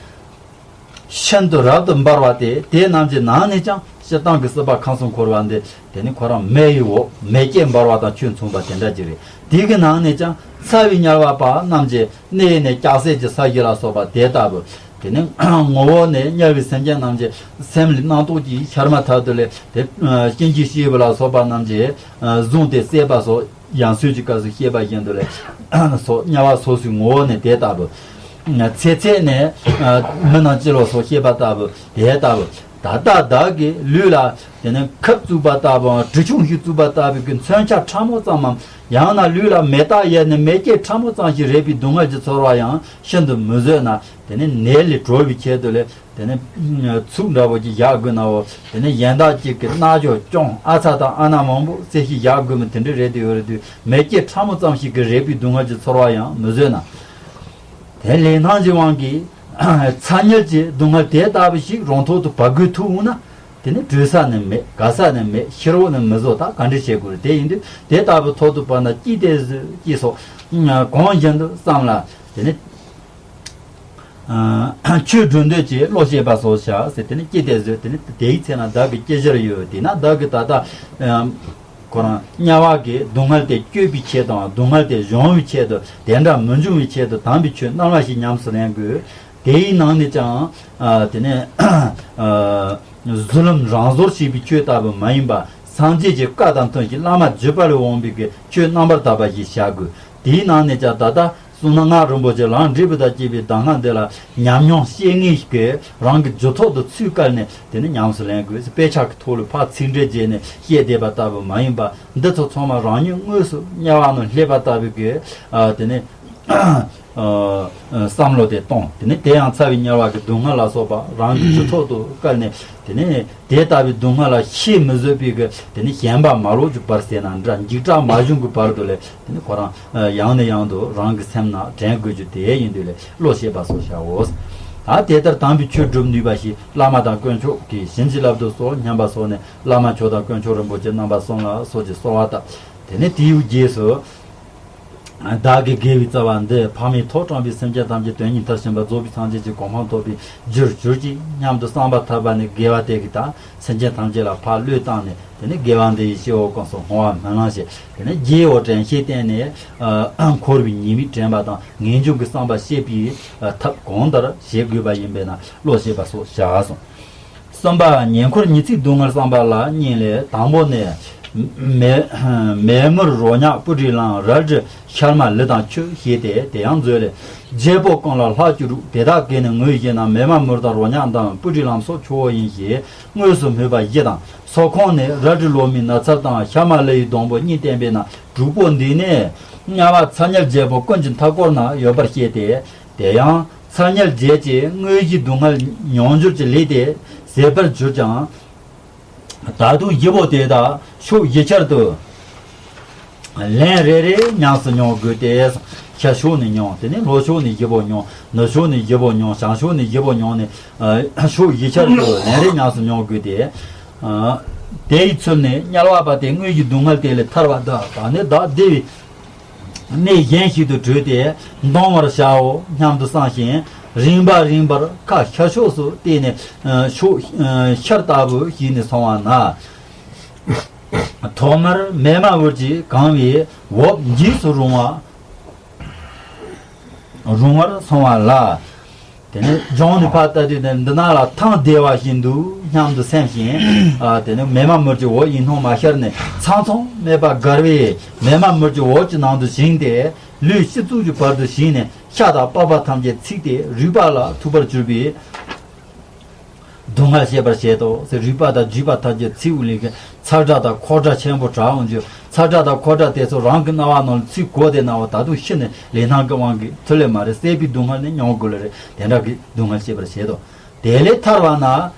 ཤིན་ཏུ་རབ་ཏུ་འབར་བ་སྟེ། དེ་རྣམས་ཀྱི་ནང་ནས་ཀྱང་སྤྱིར་བཏང་གི་སྲིད་པ་ཁམས་གསུམ་འཁོར་བ་འདི། དེ་ནི་ཁོ་རང་མེ་ཡི་འོབས། མེ་སྐྱེས་འབར་བ་དང་ཆོས་མཚུངས་པ་དེ་འདྲ་ཅིག་རེད། དེ་གི་ནང་ནས་ཀྱང་ཚ་བའི་དམྱལ་བ་པ་རྣམས་ཀྱི་གནས་ནི་ལྕགས་སྲེག་གི་ས་གཞི་ལ་སོགས་པ་དེ་ལྟ་བུ། དེ་ནི་ངོ་བོ་ནི་དམྱལ་བའི་སེམས་ཅན་རྣམས་ཀྱི་སེམས་ལ་རྣམ་རྟོག་གི་ཤར་མ་ཐག་ཏུ་ལས་དེ་གཤིན་རྗེ་གཤེད་པོ་ལ་སོགས་པ་རྣམས་ཀྱིས་བཟུང་སྟེ་བསད་པ་སོགས། ཡང་སོས་ཀྱི་སྐབས་སུ་བཤད་པ་བཞིན་དུ་ལས། སོགས་དམྱལ་བ་སོ་སོའི་ངོ་བོ་ནི་དེ་ལྟ་བུ། ཚེ་ཚད་ནི་མི་རྣམས་སྤྱི་ལོ་སོགས་བཤད་པ་ལྟ་བུ་དེ་ལྟ་བུ། ད་ལྟ་བདག་གི་ལུས་ལ་དེ་ནི་ཁབ་བཙུགས་པ་ལྟ་བུའམ་གྲི་ཆུང་ཞིག་བཙུགས་པ་ལྟ་བུའི་གི་མཚོན་ཆ་ཕྲ་མོ་ཙམ་མམ། ཡང་ན་ལུས་ལ་མེ་སྟག་ཡལ་ནས་མེ་སྐྱེས་ཕྲ་མོ་ཙམ་ཞིག་རེག་པའི་སྡུག་བསྔལ་གྱི་ཚོར་བ་ཡང་ཤིན་ཏུ་མི་བཟོད་ན། དེ་ནི་ནད་ལས་གྲོལ་བའི་ཆེད་དུ་ལས། དེ་ནས་ཚུགས་འདྲ་བོ་ཅིག་བཞག་དགོས་ནའོ། དེ་ནས་གཞན་དག་ཅིག་གི་རྣ་ཅོག་ཅོང་ཨ་ཚ་དང་ཨ་ན་མང་པོ་རྩེ་ཞིག་བཞག་དགོས་མི་དེ་འདྲ་རེད་དེ་ཡོད་རེད་དུས། མེ་སྐྱེས་ཕྲ་མོ་ཙམ་ཞིག་གིས་རེག་པའི་སྡུག་བསྔལ་གྱི་ཚོར་བ་ཡང་མི་བཟོད་ན། དེ་ལས་སྣང་གི་དབང་གིས་ཚ་དམྱལ་གྱི་སྡུག་བསྔལ་དེ་ལྟ་བུ་ཞིག་རང་ཐོག་ཏུ་བབས་དགོས་ཐུག་འོང་ན། དེ་ནི་བྲོས་ས་ནི་མེད། དགའ་ས་ནི་མེད། ཤི་རོགས་ནི་མི་བཟོ། ད་ག་འདྲ་བྱེད་དགོས་རེད། དེ་ཡིན་དུས་དེ་ལྟ་བུ་ཐོག་ཏུ་བབས་ན་ཅི་སྟེ་བཟོད་ཅེས་སོགས་གང་བཞིན་དུ་བསམ་ལ། དེ་ནི། ཆོས་སྒྲུབ་འདོད་ཀྱི་བློ་སྐྱེས་པ་སོགས་བྱ་ཟེར། དེ་ནི་ཅི་སྟེ་བཟོད། དེ་ནི་དེའི་ཚེ་ན་བདག་གི་ཅི་བཞིར་ཡོད། དེས་ན་བདག་གི་ད་ལྟ་ཁོ་རང་དམྱལ་བ་གི་སྡུག་བསྔལ་དེ་གཅོད་པའི་ཆེད་དང་། སྡུག་བསྔལ་དེ་སྦྱོང་བའི་ཆེད་དུ། དེ་འདྲ་མི་འབྱུང་བའི་ཆེད་དུ་དམ་པའི་ཆོས་རྣམ་པ་བཞི་ཉམས་སུ་ལེན་དགོས། དེའི་ནང་ནས་ཀྱང་དེ་ནི་གཟུ་ལུམ་རང་བཟོར་བྱས་པའི་ཆོས་ལྟ་བུ་མ་ཡིན་པ། སངས་རྒྱས་ཀྱི་བཀའ་དང་མཐུན་ཞིང་བླ་མ་བརྒྱུད་པ་ལས་འོངས་པའི་གི་ཆོས་རྣམ་པར་དག་པ་ཞིག་བྱ་དགོས། དེའི་ནང་ནས་ཀྱང་ད་ལྟ། གསུང་ནག་རིན་པོ་ཆེ་ལམ་འབྲས་བུ་དང་བཅས་པའི་གདམས་ངག་འདི་ལ་ཉམས་མྱོང་བཤད་ངེས་ཀྱི་རང་གི་རྒྱུད་ཐོག་ཏུ་ཚུར་བཀལ་ནས་དེ་ནི་ཉམས་སུ་ལེན་དགོས། དཔེ་ཆ་གི་ཐོག་ལ་ཕར་ཚིག་འགྲེལ་བྱས་ནས་བཤད་བསྡད་པ་ལྟ་བུ་མ་ཡིན་པ། འདི་ཚོ་ཚང་མ་རང་ཉིད་དངོས་སུ་དམྱལ་བ་ནང་སླེབས་པ་ལྟ་བུའི་གི་དེ་ནི་བསམ་བློ་དེ་གཏོང་། དེ་ནི་དེ་ཡང་ཚ་བའི་དམྱལ་བ་གི་སྡུག་བསྔལ་ལ་སོགས་པ་རང་གི་རྒྱུད་ཐོག་ཏུ་བཀལ་ནས། དེ་ནི་དེ་ལྟ་བུའི་སྡུག་བསྔལ་ལ་ཤེས་མི་བཟོད་པའི་གི་དེ་ནི་ཞེན་པ་མ་ལོག་གི་བར་ཟེར་ན་འདྲ། འཇིགས་སྐྲག་མ་བྱུང་གི་བར་དུ་ལས། དེ་ནི་ཁོ་རང་ཡང་ནས་ཡང་དུ་རང་གི་སེམས་ནང་དྲན་དགོས་རྒྱུ་དེ་ཡིན་དུས་ལས་བློ་ཤེས་པ་སོགས་བྱའོ། ད་དེ་ལྟར་དམ་པའི་ཆོས་སྒྲུབ་ནུས་པ་ཞིག་བླ་མ་དང་དཀོན་མཆོག་གིས་བྱིན་གྱིས་བརླབ་ཏུ་གསོལ་སྙམ་པ་སོགས་ནས། བླ་མ་མཆོག་དང་དཀོན་མཆོག་རིན་པོ་ཆེ་རྣམ་པ་གསུམ་ལ་སོགས་ཀྱིས་གསོལ་བ་བཏབ། དེ་ནས་དེའི་རྗེས་སུ། བདག་གི་དགེ་བའི་རྩ་བ་འདི་ཕ་མས་ཐོག་དྲངས་པའི་སེམས་ཅན་ཐམས་ཅད་དོན་གཉིས་མཐར་ཕྱིན་པ་རྫོགས་པའི་སངས་རྒྱས་ཀྱི་གོ་འཕང་ཐོབ་པའི་རྒྱུར་གྱུར་ཅིག་སྙམ་དུ་བསམ་པ་ཐག་པ་ནས་དགེ་བ་དེ་གིས་ད་སེམས་ཅན་ཐམས་ཅད་ལ་ཕར་བློས་བཏང་ནས། དེ་ནས་དགེ་བ་འདི་ཡིས་སྐྱེ་བོ་ཀུན་གསུམ་བསྔོ་བ་སྨོན་ལམ་བྱས། དེ་ནས་རྗེས་འོ་དྲན་ཤེས་བསྟེན་ནས། འཁོར་བའི་ཉེས་དམིགས་དྲན་པ་དང་ངེས་འབྱུང་གི་བསམ་པ་ཤེས་པའི་ཐབས་གང་ལྟར་བྱེད་དགོས་པ་ཡིན་པས་ན་བློ་ཤེས་པ་སོགས་བྱ་གསུངས། གསུམ་པ། ཉེ་འཁོར་ཉི་ཚེའི་སྡུག་བསྔལ་བསམ་པ་ལ་གཉིས་ལས། དང་པོ་ནི། མེ་མེ་མུར་རོ་མྱགས་སྤུ་གྲིའི་ལམ། རལ་གྲི་ཤལ་མ་ལི་དང་ཁྱི་ཞེས་ཏེ། དེ་ཡང་མཛོད་ལས། བརྗེ་པོ་ཀུན་ལ་ལྷག་གྱུར་རུ། དེ་དག་གིས་ནི་ངུས་བཞེས་ན། མེ་མ་མུར་དང་རོ་མྱགས་དང་། སྤུ་གྲིའི་ལམ་སོགས་ཆུ་བོ་ཡིན་ཞེས་དངོས་སུ་སྨོས་པ་བཞི་དང་། སོ་ཁོང་ནི་རལ་གྲི་ལོ་མའི་ན་ཚ་དང་། ཤལ་མ་ལི་ཡི་སྡོང་པོ་གཉིས་བསྟན་པས་ན། དྲུག་པོ་འདི་ནི་དམྱལ་བ་ཚ་དམྱལ་བརྒྱད་པོ་ཀུན་གྱི་མཐའ་བསྐོར་ན་ཡོད་པར་བཤད་དེ། དེ་ཡང་ཚ་དམྱལ་བརྒྱད་ཀྱི་དངོས་གཞིའི་སྡུག་བསྔལ་མྱོང་འགྱུར་གྱི་ལས་དེ་ཟད་པར་གྱུར་ཀྱང་། ད་དུང་བཞི་པོ་དེ་དག་ཕྱོགས་བཞི་ཆར་དུ་ལན་རེ་རེ་ཉམས་སུ་མྱོང་དགོས་ཏེ། ཤར་ཕྱོགས་ནས་མྱོང་། དེ་ནས་ལྷོ་ཕྱོགས་ནས་བཞི་པོ་མྱོང་། ནུབ་ཕྱོགས་ནས་བཞི་པོ་མྱོང་། བྱང་ཕྱོགས་ནས་བཞི་པོ་མྱོང་ནས། ཨ། ཕྱོགས་བཞི་ཆར་དུ་ལན་རེ་ཉམས་སུ་མྱོང་དགོས་ཏེ། ཨ། དེ་ཡི་ཚུལ་ནི་དམྱལ་བ་པ་དེ་དངོས་ཀྱི་སྡུག་བསྔལ་དེ་ལས་ཐར་བ་དང་། ད་ནི་བདག་བདེ་བའི་གནས་གཞན་ཞིག་ཏུ་བྲོས་ཏེ་འདོང་བར་བྱའོ་སྙམ་དུ་བསམ་ཞིང་། རིམ་པ་རིམ་པར་ཁ་ཤར་ཕྱོགས་སུ་བལྟས་ནས། ཕྱོགས་ཤར་ལྟ་བུ་ཞིག་ནས་སོང་བ་ན། ཐོག་མར་མེ་མ་འུར་གྱིས་གང་བའི་འོབས་འཇིགས་སུ་རུང་བ། རུང་བར་སོང་བ་ལ། དེ་ནས་ལྗོངས་ནས་ཕར་ལྟ་དུས་དེ་འདི་ན་ལ་ཐང་བདེ་བ་ཞིག་འདུག་སྙམ་དུ་སེམས་ཤིང་། ཨ། དེ་ནས་མེ་མ་མུར་གྱི་འོབས་ཡིན་མཐོང་མ་ཤར་ནས་ཚང་ཚང་མེད་པར་དགའ་བའི་མེ་མ་མུར་གྱི་འོབས་ཀྱི་ནང་དུ་བྱིང་སྟེ། ལུས་ཕྱི་གཙུག་གི་བར་དུ་ཞིག་ནས་ཤ་དང་པགས་པ་ཐམས་ཅད་ཚིག་སྟེ་རུས་པ་ལ་ཐུག་པར་གྱུར་པའི། སྡུག་བསྔལ་སྐྱེད་པར་བྱེད་དོ། ཟེར་རུས་པ་དང་རྒྱུས་པ་ཐམས་ཅད་ཚིག་པའི་ལས་ཀྱི་ཚ་དྲགས་དང་འཁོར་དྲགས་ཆེན་པོ་དྲགས་འོང་རྒྱུ། ཚ་དྲགས་དང་འཁོར་དྲགས་དེ་ཚོ་རང་གི་རྣ་བ་ནང་ལ་ཚུར་གོ་བསྡད་ན་བ། ད་དུང་ཤི་ནས་ལུས་སྣང་གི་དབང་གིས་ཐུབ་ལེ་མ་རེད། སྲེད་པའི་སྡུག་བསྔལ་ནི་མྱོང་དགོས་ལེ་རེད། དེ་འདྲ་གི་སྡུག་བསྔལ་སྐྱེད་པར་བྱེད་དོ། དེ་ལས་ཐར་བ་ན།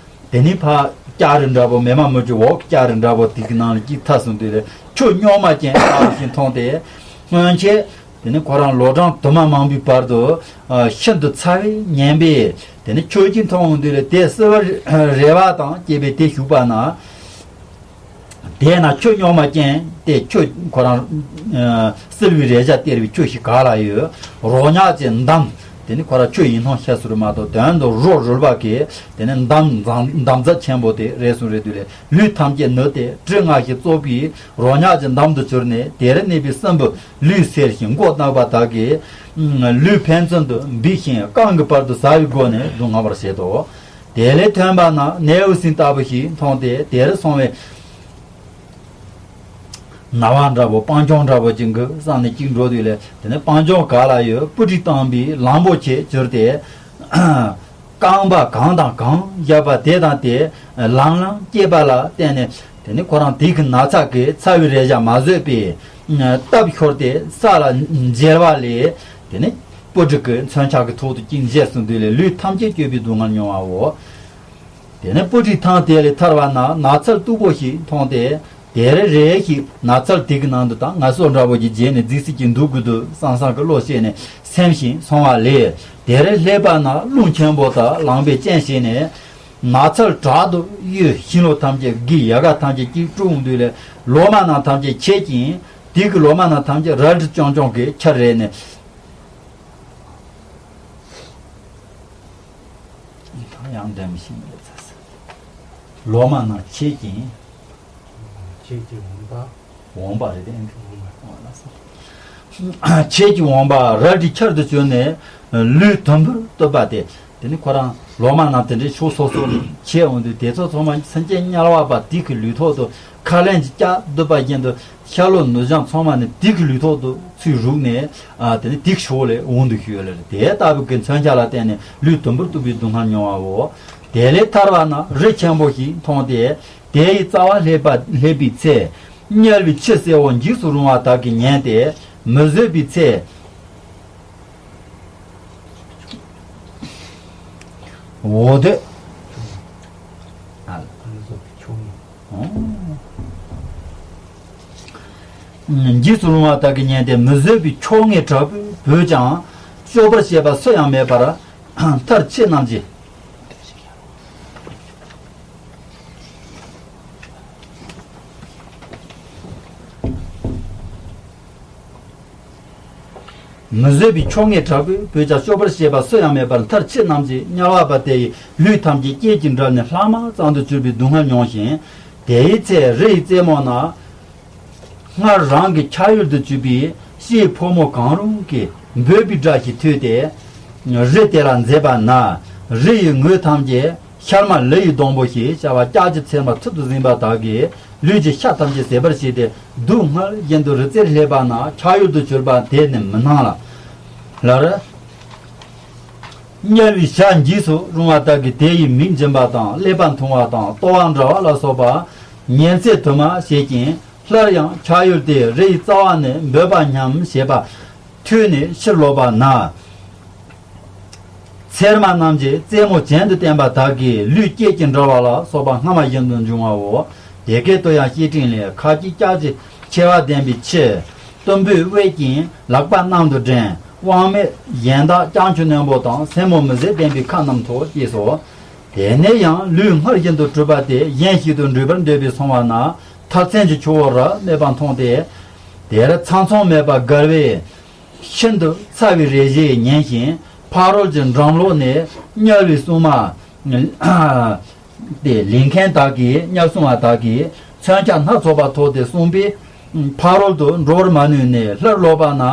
དེ་ནི་ཕར་ལྕགས་རི་འདྲ་པོ། མེ་མ་མུར་གྱི་འོབས་ཀྱི་ལྕགས་རི་འདྲ་པོ་དེ་གི་ནང་ལ་གཅིག་ཐར་སོང་དུས་ལ་ཁྱོད་རྙོག་མ་ཅན་ལྟ་བུ་ཞིག་མཐོང་སྟེ། སྔོན་ཆད། དེ་ནི་ཁོ་རང་ལོ་གྲངས་དུ་མ་མང་པོའི་བར་དུ། ཨ། ཤིན་ཏུ་ཚ་བས་ཉེན་པས། དེ་ནི་ཁྱོད་ཀྱིས་མཐོང་འོང་དུས་ལ་དེ་བསིལ་བ་རེ་བ་དང་བཅས་པས་དེ་ཞུགས་པ་ན། དེས་ན་ཁྱོད་རྙོག་མ་ཅན་ཏེ། ཁྱོད་ཁོ་རང་། ཨ། བསིལ་བའི་རེག་བྱ་སྟེར་བའི་ཁྱོད་ཤི་ག་ལ་ཡོད། རོ་མྱགས་ཀྱི་འདམ། དེ་ནི་ཁོ་རང་ཁྱོད་ཡིན་མཐོང་ཤར་སོང་རེད་མ་གཏོགས། དོན་དུ་རོ་རུལ་བ་གི། དེ་ནི་འདམ་འདམ་འདམ་རྫབ་ཆེན་པོ་དེ་རེག་སོང་རེད་དུས་ལ། ལུས་ཐམས་ཅད་ནི་དེ་དྲི་ང་ཞིག་གཙོག་པའི་རོ་མྱགས་ཀྱི་འདམ་དུ་གྱུར་ནས། དེར་གནས་པའི་སྲིན་བུ་ལུས་སེར་ཞིང་མགོ་གནག་པ་དག་གིས་ལུས་ཕན་ཚུན་དུ་འབིགས་ཤིང་རྐང་གི་བར་དུ་ཟ་བའི་སྒོ་ནས་སྡུག་བསྔལ་བར་བྱེད་དོ། དེ་ལས་ཐོན་པ་ན་ནེའུ་གསིང་ལྟ་བུ་ཞིག་མཐོང་སྟེ། དེར་སོང་བས་ན་བ་འདྲ་པོ་སྤང་ལྗོངས་འདྲ་པོ་ཅིག་གི་བསམ་ནས་གཅིག་འགྲོ་དུས་ལ། དེ་ནས་སྤང་ལྗོངས་ག་ལ་ཡོད། སྤུ་གྲི་བཏང་བའི་གླང་པོ་ཆེ་གྱུར་ཏེ། རྐང་པ་གང་དང་གང་བཞག་པ་དེ་དང་དེ་ལང་ལང་སྐྱེས་པ་ལ་བརྟེན་ནས། དེ་ནི་ཁོ་རང་དེ་གི་ན་ཚ་གིས་ཚ་བའི་རེག་བྱ་མ་བཟོད་པས་སྟབས་ཤོར་ཏེ་ས་ལ་འགྱེལ་བ་ལས། དེ་ནི་སྤུ་གྲི་གི་མཚོན་ཆ་གི་ཐོག་ཏུ་བཅིངས་བཞེས་སུ་འདུས་ལས་ལུས་ཐམས་ཅད་བསྐྱོད་པའི་སྡུག་བསྔལ་མྱོང་བའོ། དེ་ནས་སྤུ་གྲིའི་ཐང་དེ་ལས་ཐར་བ་ན་ནགས་ཚལ་སྟུག་པོ་ཞིག་མཐོང་སྟེ། དེར་རེ་ཞིག་ནགས་ཚལ་དེ་གི་ནང་དུ་དང་ང་སོགས་འདྲ་པོ་ཞིག་མཇལ་ནས་རྫིག་རྫིག་ཅིག་འདུག་དགོས་འདུག་བསམ་བསམ་གྱི་བློ་སྐྱེས་ནས་སེམས་ཤིང་སོང་བ་ལས། དེར་སླེབས་པ་ན་རླུང་ཆེན་པོ་དང་ལངས་པས་རྐྱེན་བྱས་ནས། ནགས་ཚལ་དྲག་ཏུ་གཡོས། ཤིང་ལོ་ཐམས་ཅད་འགྱེལ། ཡལ་ག་ཐམས་ཅད་ཀྱིས་དཀྲུགས་འོང་དུས་ལས་ལོ་མ་རྣམས་ཐམས་ཅད་ཆད་ཅིང་། དེ་གི་ལོ་མ་རྣམས་ཐམས་ཅད་རལ་གྲི་རྐྱང་རྐྱང་གིས་ཁྱེར་རེ་ནས། ཡང་འདེམས་ཤིང་ལས་ཚ་ས། ལོ་མ་རྣམས་ཆད་ཅིང་། ཆད་ཀྱི་འོང་པ། འོང་པ་རེད་དེ། འོང་པ། འོང་ལ་སོ། ཆད་ཀྱི་འོང་པ་རལ་གྲི་ཁྱེར་དུ་བྱོན་ནས་ལུས་དུམ་བུར་གཏུབས་པ་སྟེ། དེ་ནི་ཁོ་རང་ལོ་མ་རྣམས་དེ་འདྲའི་ཕྱོགས་སོ་སོ་ནས་ཆད་འོང་དུས། དེ་ཚོ་ཚང་མ་སེམས་ཅན་དམྱལ་བ་པ་དེ་གི་ལུས་ཐོག་ཏུ་ཁ་ལན་གྱིས་བཀྱགས་བཏུབས་པ་བཞིན་དུ། ཤ་ལོ་ནུ་ཞག་ཚང་མ་ནི་དེ་གི་ལུས་ཐོག་ཏུ་ཚུར་རུག་ནས། ཨ། དེ་ནི་དེ་གི་ཕྱོགས་ལས་འོང་དུ་ཤོད་ལེ་རེད། དེ་ལྟ་བུ་གི་མཚོན་ཆ་ལ་བརྟེན་ནས་ལུས་དུམ་བུར་གཏུབས་པའི་སྡུག་བསྔལ་མྱོང་བའོ། དེ་ལས་ཐར་བ་ན་རི་ཆེན་པོ་ཞིག་མཐོང་སྟེ། དེ་ཡི་རྩ་བར་སླེབས་པ་སླེབས་པའི་ཚེ། དམྱལ་བའི་ཆུ་སེར་པོ་འཇིགས་སུ་རུང་བ་དག་གིས་ཉེན་ཏེ་མི་བཟོད་པའི་ཚེ། འོ་དེ། འཇིགས་སུ་རུང་བ་དག་གིས་ཉེན་ཏེ་མི་བཟོད་པའི་ཆོ་ངེས་དྲག་པོས་བོས་ཀྱང་། སྐྱོབ་པར་བྱེད་པ་སུ་ཡང་མེད་པར་མཐར་ཁྱེད་རྣམས་ཀྱིས། མི་བཟོད་པའི་ཆོ་ངེས་དྲག་པོས་བོས་ཀྱང་། སྐྱོབ་པར་བྱེད་པ་སུ་ཡང་མེད་པར་མཐར་ཁྱེད་རྣམས་ཀྱིས། དམྱལ་བ་པ་དེ་ཡི་ལུས་ཐམས་ཅད་སྐྱེས་ཀྱིས་འབྲིབས་ནས་ལྷག་མ་ཙམ་དུ་གྱུར་པའི་སྡུག་བསྔལ་མྱོང་ཞིང་། དེའི་ཚེ་རི་ཡི་རྩེ་མོ་ན། སྔར་རང་གི་ཆ་ཡུལ་དུ་གྱུར་པའི་ཕྱིའི་ཕོ་མོ་གང་རུང་གིས་འབོད་པའི་སྒྲ་ཞིག་ཐོས་ཏེ། རི་དེ་ལ་འཛེགས་པ་ན། རི་ཡི་ངོས་ཐམས་ཅད་ཤར་མ་ལི་ཡི་སྡོང་པོ་ཞེས་བྱ་བ་ལྕགས་ཀྱི་ཚེར་མ་ཚུལ་དུ་ཟིན་པ་དག་གིས་ལུས་ཀྱི་ཤ་ཐམས་ཅད་ཟད་པར་བྱས་ཏེ། སྡུག་བསྔལ་བཞིན་དུ་རི་རྩེར་སླེབས་པ་ན། ཆ་ཡུལ་དུ་གྱུར་པ་དེ་ནི་མི་སྣང་ལ། ལར། དམྱལ་བའི་བྱ་འཇིགས་སུ་རུང་བ་དག་གིས་དེ་ཡི་མིག་འབྱིན་པ་དང་། ཀླད་པ་འཐུང་བ་དང་། ལྟོ་བ་འདྲ་བ་ལ་སོགས་པ་ཉིན་མཚན་དུ་མ་བྱེད་ཅིང་། སླར་ཡང་ཆ་ཡུལ་དེ་རི་ཡི་རྩ་བ་ནས་འབོད་པ་སྙམ་བྱེད་པ་ཐོས་ནས་ཕྱིར་ལོག་པ་ན། ཚེར་མ་རྣམས་ཀྱི་རྩེ་མོ་གྱེན་དུ་བསྟན་པ་དག་གིས་ལུས་སྐྱེས་ཀྱིས་འབྲིབས་པ་ལ་སོགས་པ་སྔ་མ་བཞིན་དུ་འབྱུང་བའོ། དེ་སྐད་དུ་ཡང་བཤེས་སྤྲིང་ལས། ཁ་ཅིག་ལྕགས་ཀྱི་མཆེ་བ་ལྡན་པའི་ཁྱི། གཏུམ་པོས་དབྱེ་ཅིང་ལག་པ་གནམ་དུ་བསྒྲེང་། དབང་མེད་གཞན་དག་སྤྱང་ཀི་རྣོན་པོ་དང་། སེན་མོ་མི་བཟད་ལྡན་པའི་ཁ་རྣམས་ཐོགས་ཅེས་སོ། དེ་ནས་ཡང་ལུས་སྔར་བཞིན་དུ་གྲུབ་པ་དེ་གཞན་ཞིག་ཏུ་འབྲིབས་པར་འདོད་པས་སོང་བ་ན། མཐར་མཚན་གྱི་ཆུ་བོ་རབ་མེད་པ་མཐོང་སྟེ། དེར་ཚང་ཚང་མེད་པར་དགའ་བས། ཤིན་ཏུ་ཚ་བའི་རེག་བྱས་ཉེན་ཞིང་། ཕ་རོལ་གྱི་འགྲམ་ལོགས་ནས་དམྱལ་བའི་སྲུང་མ། དེ་ལས་མཁན་དག་གིས། དམྱལ་སྲུང་བ་དག་གིས། མཚོན་ཆ་སྣ་ཚོགས་པ་ཐོགས་ཏེ་གསུངས་པས། ཕ་རོལ་ཏུ་འགྲོ་བར་མ་ནུས་ནས་སླར་ལོག་པ་ན།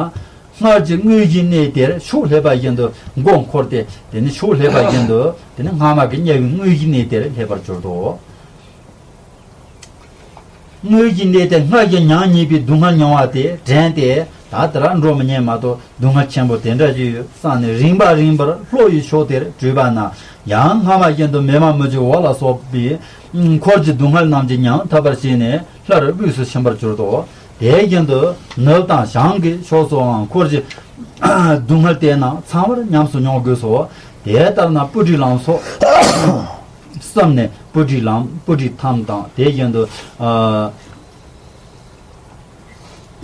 སྔར་གྱི་དངོས་གཞིའི་གནས་དེར་ཤུགས་སླེབས་པ་བཞིན་དུ་མགོ་འཁོར་ཏེ། དེ་ནི་ཤུགས་སླེབས་པ་བཞིན་དུ་དེ་ནི་སྔ་མ་གི་དམྱལ་བའི་དངོས་གཞིའི་གནས་དེར་སླེབས་པར་གྱུར་ཏོ། དངོས་གཞིའི་གནས་དེར་སྔར་གྱི་མྱང་བརྙེས་པའི་སྡུག་བསྔལ་མྱོང་བ་དེ་དྲན་ཏེ། ད་ལྟ་ར་འགྲོ་མི་ཉན་མ་གཏོགས་སྡུག་བསྔལ་ཆེན་པོ་དེ་འདྲ་ཞིག་ཡོད་བསམ་ནས། རིངས་པ་རིངས་པར་ལྷོ་ཡི་ཕྱོགས་དེར་བྲོས་པ་ན། ཡང་སྔ་མ་བཞིན་དུ་མེ་མ་མུར་གྱི་འོབས་ལ་སོགས་པའི་འཁོར་གྱི་སྡུག་བསྔལ་རྣམས་ཀྱིས་ཉམ་ཐག་པར་བྱས་ནས་སླར་དབུས་སུ་ཕྱིན་པར་གྱུར་ཏོ། དེ་བཞིན་དུ་ནུབ་དང་བྱང་གི་ཕྱོགས་སུའང་འཁོར་གྱི་སྡུག་བསྔལ་དེ་རྣམས་ཚང་བར་ཉམས་སུ་མྱོང་དགོས་སོ། དེ་ལྟར་ན་སྤུ་གྲིའི་ལམ་སོགས་བསམས་ནས། སྤུ་གྲིའི་ལམ། སྤུ་གྲིའི་ཐང་དང་། དེ་བཞིན་དུ་ཨ་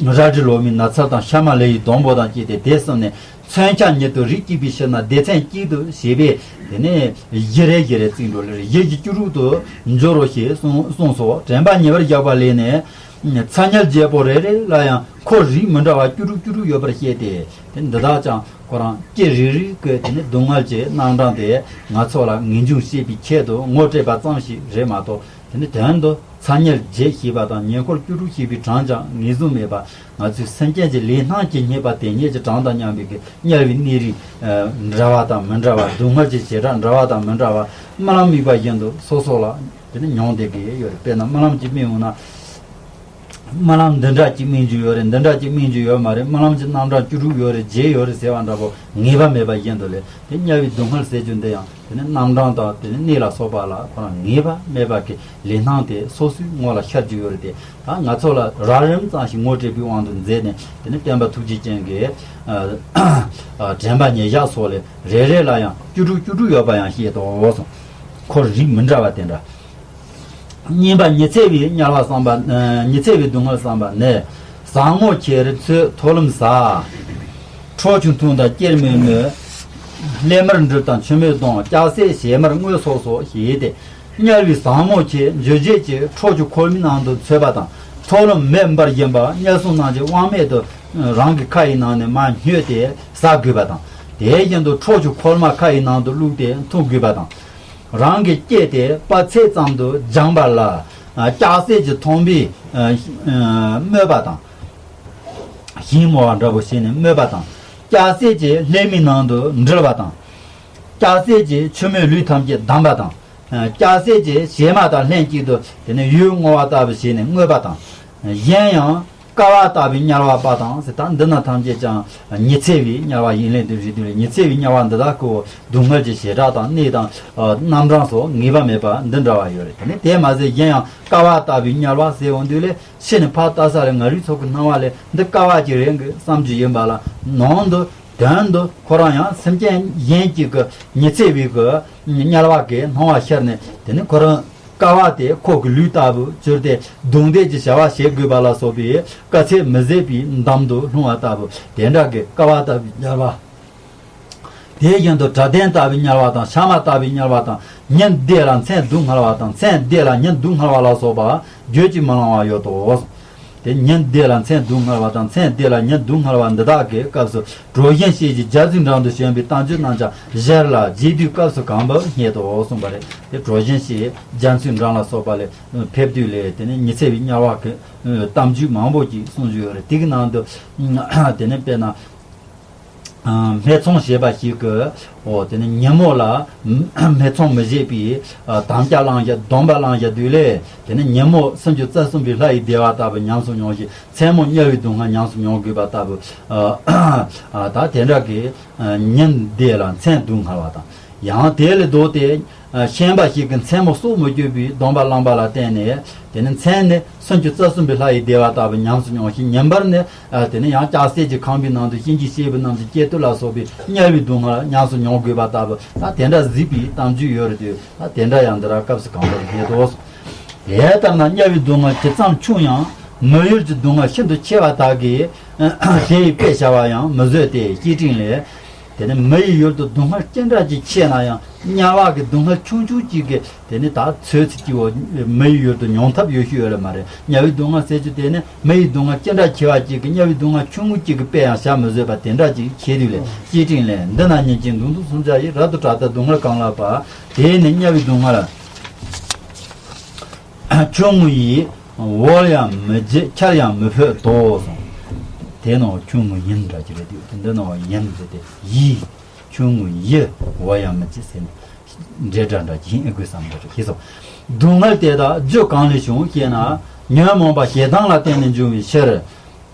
རལ་གྲི་ལོ་མའི་ན་ཚ་དང་། ཤ་མ་ལེ་ཡི་སྡོང་པོ་དང་བཅས་ཏེ་དེ་བསམས་ནས། མཚོན་ཆ་ཉིད་དུ་རིགས་གཅིག་པའི་ཕྱིར་ན། སྡེ་ཚན་གཅིག་ཏུ་བྱས་པས། དེ་ནས་བཞི་རེ་བཞི་རེ་བརྩིགས་འགྲོ་ལེ། བཞི་བཞི་བཅུ་དྲུག་ཏུ་འགྱུར་རོ་ཞེས་གསུངས་གསུངས་སོ། དྲན་པ་ཉེ་བར་བཞག་པ་ལས་ནས། ཚ་དམྱལ་བརྒྱད་པོ་རེ་རེ་ལ་ཡང་འཁོར་རིགས་མི་འདྲ་བ་བཅུ་དྲུག་བཅུ་དྲུག་ཡོད་པར་བཤད་དེ། དེ་འདི་དག་ཀྱང་ཁོ་རང་སྐྱེ་རིགས་རིགས་ཀྱི་དེ་ནི་སྡུག་བསྔལ་གྱི་རྣམ་གྲངས་དེ་ང་ཚོ་ལ་ངེས་འབྱུང་བཤད་པའི་ཆེད་དུ་ངོ་སྤྲད་པ་ཙམ་ཞིག་རེད་མ་གཏོགས། དེ་ནི་དོན་དུ་ཚ་དམྱལ་བརྒྱད་ཞེས་པ་དང་ཉེ་འཁོར་བཅུ་དྲུག་ཞེས་པའི་གྲངས་ཀྱང་ངེས་བཟུང་མེད་པ། ང་ཚོའི་སེམས་ཅན་གྱི་ལས་སྣང་གི་རྙེད་པ་དེ་ཉིད་ཀྱི་གྲངས་དང་མཉམ་པའི་གི་དམྱལ་བའི་གནས་རིགས་འདྲ་བ་དང་མི་འདྲ་བ། སྡུག་བསྔལ་གྱི་བྱེ་བྲག་འདྲ་བ་དང་མི་འདྲ་བ། རྨི་ལམ་དམིགས་པ་བཞིན་དུ་སོ་སོ་ལ་དེ་ནི་མྱོང་བསྡད་ཀྱི་ཡོད་རེད། དཔེར་ན་རྨི་ལམ་གྱི་རྨི་འོང་ན། རྨི་ལམ་འདི་འདྲ་ཅིག་རྨི་རྒྱུ་ཡོད་རེད། འདི་འདྲ་ཅིག་རྨི་རྒྱུ་ཡོད་མ་རེད། རྨི་ལམ་གྱི་རྣམ་གྲངས་བཅུ་དྲུག་ཡོད་རེད། བརྒྱད་ཡོད་རེད་ཟེར་བ་འདྲ་པོ་ངེས་པ་མེད་པ་བཞིན་དུ་ལས། དེ་དམྱལ་བའི་སྡུག་བསྔལ་ཟེར་རྒྱུ་འདི་ཡང་དེ་ནི་རྣམ་གྲངས་དང་དེ་ནི་གནས་ལ་སོགས་པ་ལ་ཁོ་རང་ངེས་པ་མེད་པ་གི་ལས་སྣང་དེ་སོ་སོའི་ངོ་ལ་ཤར་རྒྱུ་ཡོད་རེད་དེ། ད་ང་ཚོ་ལ་རགས་རིམ་ཙམ་ཞིག་ངོ་སྤྲད་པའི་དབང་དུ་མཛད་ནས། དེ་ནི་སྟོན་པ་ཐུགས་རྗེ་ཅན་གྱིས་ཨ་ཨ་དྲན་པ་ཉེར་བཞག་སོགས་ལས་རེ་རེ་ལ་ཡང་བཅུ་དྲུག་བཅུ་དྲུག་ཡོད་པ་ཡང་བཤད་དོ་གསུངས། འཁོར་རིགས་མི་འདྲ་བ་དེ་འདྲ། གཉིས་པ་ཉི་ཚེ་བའི་དམྱལ་བ་བསམ་པ། ཨ་ཉི་ཚེ་བའི་སྡུག་བསྔལ་བསམ་པ་ནི། ཟབ་མོ་ཁྱེར་ཚོས་མཐོ་ལམ་ཟ། ཁྲོ་ཆུ་འཐུང་དང་སྐྱེར་མོས་མནོས། ཀླད་མར་འགྲིབ་དང་མཆུ་མོས་གདོང་། ལྕགས་སྲེག་ཞལ་མར་བརྔོས་སོགས་སོ་ཞེས་ཏེ། དམྱལ་བའི་ཟབ་མོ་ཆེ་འགྱུར་བྱེད་ཀྱི་ཁྲོ་ཆུ་འཁོར་བའི་ནང་དུ་ཚུད་པ་དང་། མཐོ་ལམ་མེ་འབར་བཞིན་པ་དམྱལ་སྲུང་རྣམས་ཀྱིས་དབང་མེད་དུ་རང་གི་ཁ་ཡི་ནང་ནས་མར་སྙོད་དེ་ཟ་དགོས་པ་དང་། དེ་བཞིན་དུ་ཁྲོ་ཆུ་ཁོལ་མ་ཁ་ཡི་ནང་དུ་བླུགས་ཏེ་འཐུང་དགོས་པ་དང་། རང་གི་སྐེ་དེ་པ་ཚད་ཙམ་དུ་སྦྱངས་པ་ལ། ཨ་ལྕགས་སྲེག་གི་ཐོང་པས་ཨ་ཨ་རྨོས་པ་དང་། ཞིང་རྨོ་བ་འདྲ་པོ་བྱས་ནས་རྨོས་པ་དང་། ལྕགས་སྲེག་གི་ཀླད་མའི་ནང་དུ་འདྲིལ་བ་དང་། ལྕགས་སྲེག་གི་མཆུ་མོས་ལུས་ཐམས་ཅད་བསྡམས་པ་དང་། ཨ་ལྕགས་སྲེག་གི་ཞལ་མ་དང་ལྷན་ཅིག་ཏུ་དེ་ནས་ཡོས་བརྔོ་བ་ལྟ་བུ་བྱས་ནས་བརྔོས་པ་དང་། གཞན་ཡང་། ཀ་བ་ལྟ་བུའི་དམྱལ་བ་པ་དང་ཟེར། ད་འདི་ན་ཐམས་ཅད་ཀྱང་ཉི་ཚེ་བའི་དམྱལ་བ་ཡིན་ལས་འདི་རེད་དེ། ཉི་ཚེ་བའི་དམྱལ་བ་འདི་དག་གི་སྡུག་བསྔལ་གྱི་བྱེ་བྲག་དང་གནས་དང་ཨ་རྣམ་གྲངས་སོགས་ངེས་པ་མེད་པ་འདི་འདྲ་བ་ཡོད་རེད། དེ་ནས་དེ་མ་ཟད་གཞན་ཡང་ཀ་བ་ལྟ་བུའི་དམྱལ་བ་ཟེར་འོང་དུས་ལས། ཕྱི་ནས་ཕར་ལྟ་ས་ལས་ང་རའི་ཚོགས་ཀྱི་སྣང་བ་ལས་འདི་ཀ་བ་ཅིག་རེད་གི་བསམ་རྒྱུ་ཡིན་པ་ལ། ནང་དུ་དོན་དུ་ཁོ་རང་ཡང་སེམས་ཅན་གཞན་གཅིག་གི་ཉི་ཚེ་བའི་གི་དམྱལ་བ་གི་སྣང་བ་ཤར་ནས། དེ་ནས་ཁོ་རང་ཀ་བ་དེ་ཁོ་གི་ལུས་ལྟ་བུ་གྱུར་ཏེ། རྡུང་རྡེག་གི་བྱ་བ་བྱེད་དགོས་པ་ལ་སོགས་པའི་དཀའ་ཚེགས་མི་བཟད་པའི་འདམ་དུ་ལྷུང་བ་ལྟ་བུ་དེ་འདྲ་གི་ཀ་བ་ལྟ་བུའི་དམྱལ་བ། དེ་བཞིན་དུ་བྲ་གདན་ལྟ་བུའི་དམྱལ་བ་དང་། ཤ་མ་ལྟ་བུའི་དམྱལ་བ་དང་། ཉིན་བདེ་ལ་མཚན་སྡུག་བསྔལ་བ་དང་། མཚན་བདེ་ལ་ཉིན་སྡུག་བསྔལ་བ་ལ་སོགས་པ་བརྗོད་ཀྱིས་མི་ལང་བ་ཡོད་དོ། དེ་ཉིན་བདེ་ལ་མཚན་སྡུག་བསྔལ་བ་དང་། མཚན་བདེ་ལ་ཉིན་སྡུག་བསྔལ་བ་འདི་དག་གི་སྐབས་སུ་གྲོ་བཞིན་ཤེས་ཀྱི་རྒྱ་མཚོའི་འགྲམ་དུ་བྱོན་པའི་གཏམ་རྒྱུད་རྣམས་ཀྱང་ཞར་ལ་རྗེས་ཟློས་སྐབས་སུ་གང་བབ་རྙེད་དོ་གསུངས་པ་རེད། དེ་གྲོ་བཞིན་ཤེས་རྒྱ་མཚོའི་འགྲམ་ལ་སོགས་པ་ལས་ཕེབས་དུས་ལས། དེ་ནས་ཉི་ཚེ་བའི་དམྱལ་བ་གི་གཏམ་རྒྱུད་མང་པོ་ཅིག་གསུངས་བཞག་ཡོད་རེད། དེ་གི་ནང་དུ་དེ་ནས་དཔེར་ན། སྨད་འཚོང་བྱེད་པ་ཞིག་གིས། འོ་དེ་ནི་ཉིན་མོ་ལ་སྨད་འཚོང་མི་བྱེད་པའི་དམ་བཅའ་བླངས་བཞག་སྡོམ་པ་བླངས་བཞག་དུས་ལས། དེ་ནི་ཉིན་མོ་སུམ་ཅུ་རྩ་གསུམ་པའི་ལྷ་ཡི་བདེ་བ་ལྟ་བུ་ཉམས་སུ་མྱོང་ཞིང་། མཚན་མོ་དམྱལ་བའི་སྡུག་བསྔལ་ཉམས་སུ་མྱོང་དགོས་པ་ལྟ་བུ། ད་དེ་འདྲ་གི་ཉིན་བདེ་ལ་མཚན་སྡུག་བསྔལ་བ་དང་། ཡང་དེ་ལས་ལྡོག་སྟེ། ཤན་པ་ཞིག་གིས་མཚན་མོ་སྲོག་མི་གཅོད་པའི་སྡོམ་པ་བླངས་པ་ལ་བརྟེན་ནས། དེ་ནི་མཚན་ནི་སུམ་ཅུ་རྩ་གསུམ་པའི་ལྷ་ཡི་བདེ་བ་ལྟ་བུ་ཉམས་སུ་མྱོང་ཞིང་། ཉིན་པར་ནི་དེ་ནི་ཡང་ལྕགས་སྲེག་གི་ཁང་པའི་ནང་དུ་གཤིན་རྗེའི་སྐྱེས་བུ་རྣམས་ཀྱི་སྐྱེ་ཐུབ་ལ་སོགས་པའི་དམྱལ་བའི་སྡུག་བསྔལ་ཉམས་སུ་མྱོང་དགོས་པ་ལྟ་བུ། ད་དེ་འདྲ་གཟིགས་པའི་གཏམ་རྒྱུད་ཡོད་རེད་དུས། ད་དེ་འདྲ་ཡང་འདི་ར་སྐབས་སུ་གང་བབ་རྙེད་དོ། དེ་ལྟར་ན་དམྱལ་བའི་སྡུག་བསྔལ་ཇི་ཙམ་ཆུང་ཡང་། མི་ཡུལ་གྱི་སྡུག་བསྔལ་ཤིན་ཏུ་ཆེ་བ་དག་གིས་དེ་ཡི་དཔེ་བྱ་བ་ཡང་མི་བཟོད་དེ། བཤེས་སྤྲིང་ལས། དེ་ནི་མི་ཡི་ཡུལ་དུ་སྡུག་བསྔལ་ཅི་འདྲ་ཅིག་ཆེ་ན་ཡང་། དམྱལ་བ་གི་སྡུག་བསྔལ་ཆུང་ཆུང་གཅིག་གི་དེ་ནི་ད་ཚོད་ཚོད་ཀྱི་འོ་མི་ཡི་ཡུལ་དུ་མྱོང་ཐབས་ཡོད་ཤོས་ཡོད་ལ་མ་རེད། དམྱལ་བའི་སྡུག་བསྔལ་ཟེར་རྒྱུ་དེ་ནི་མི་ཡི་སྡུག་བསྔལ་ཅི་འདྲ་ཆེ་བ་གཅིག་གི་དམྱལ་བའི་སྡུག་བསྔལ་ཆུང་ངུ་གཅིག་གི་དཔེ་ཡང་བྱ་མི་བཟོད་པ་དེ་འདྲ་ཅིག་བྱེད་དུས་ལས། བཤེས་སྤྲིང་ལས། འདི་ན་ཉིན་གཅིག་མདུང་ཐུང་སུམ་བརྒྱ་ཡིས། རབ་ཏུ་དྲག་མཐའི་སྡུག་བསྔལ་གང་ལགས་པ། དེས་ནི་དམྱལ་བའི་སྡུག་བསྔལ་ཆུང་ངུ་ཡིས། བོར་ཡང་མི་བརྗེད་ཁྱེར་ཡང་མི་ཕོད་དོ་གསུངས། དེ་ནང་ཁྱུང་ངུ་ཡིན་འདྲ་གྱི་རེད་དེ། དེ་འདི་ནང་ཡིན་རེད་དེ། ཡི། ཁྱུང་ངུ་ཡི། བོར་ཡང་མི་བརྗེད་ཟེར་ནས་འདྲེ་འདྲ་འདྲ་གྱི་ཨེ་དགོས་བསམ་འདྲ་རེད་ཤེས་སོ། སྡུག་བསྔལ་དེ་དག་རྒྱུ་གང་ལས་བྱུང་ཞེ་ན། ཉོན་མོངས་པ་ཞེ་སྡང་ལ་བརྟེན་ནས་འབྱུང་བའི་ཕྱིར།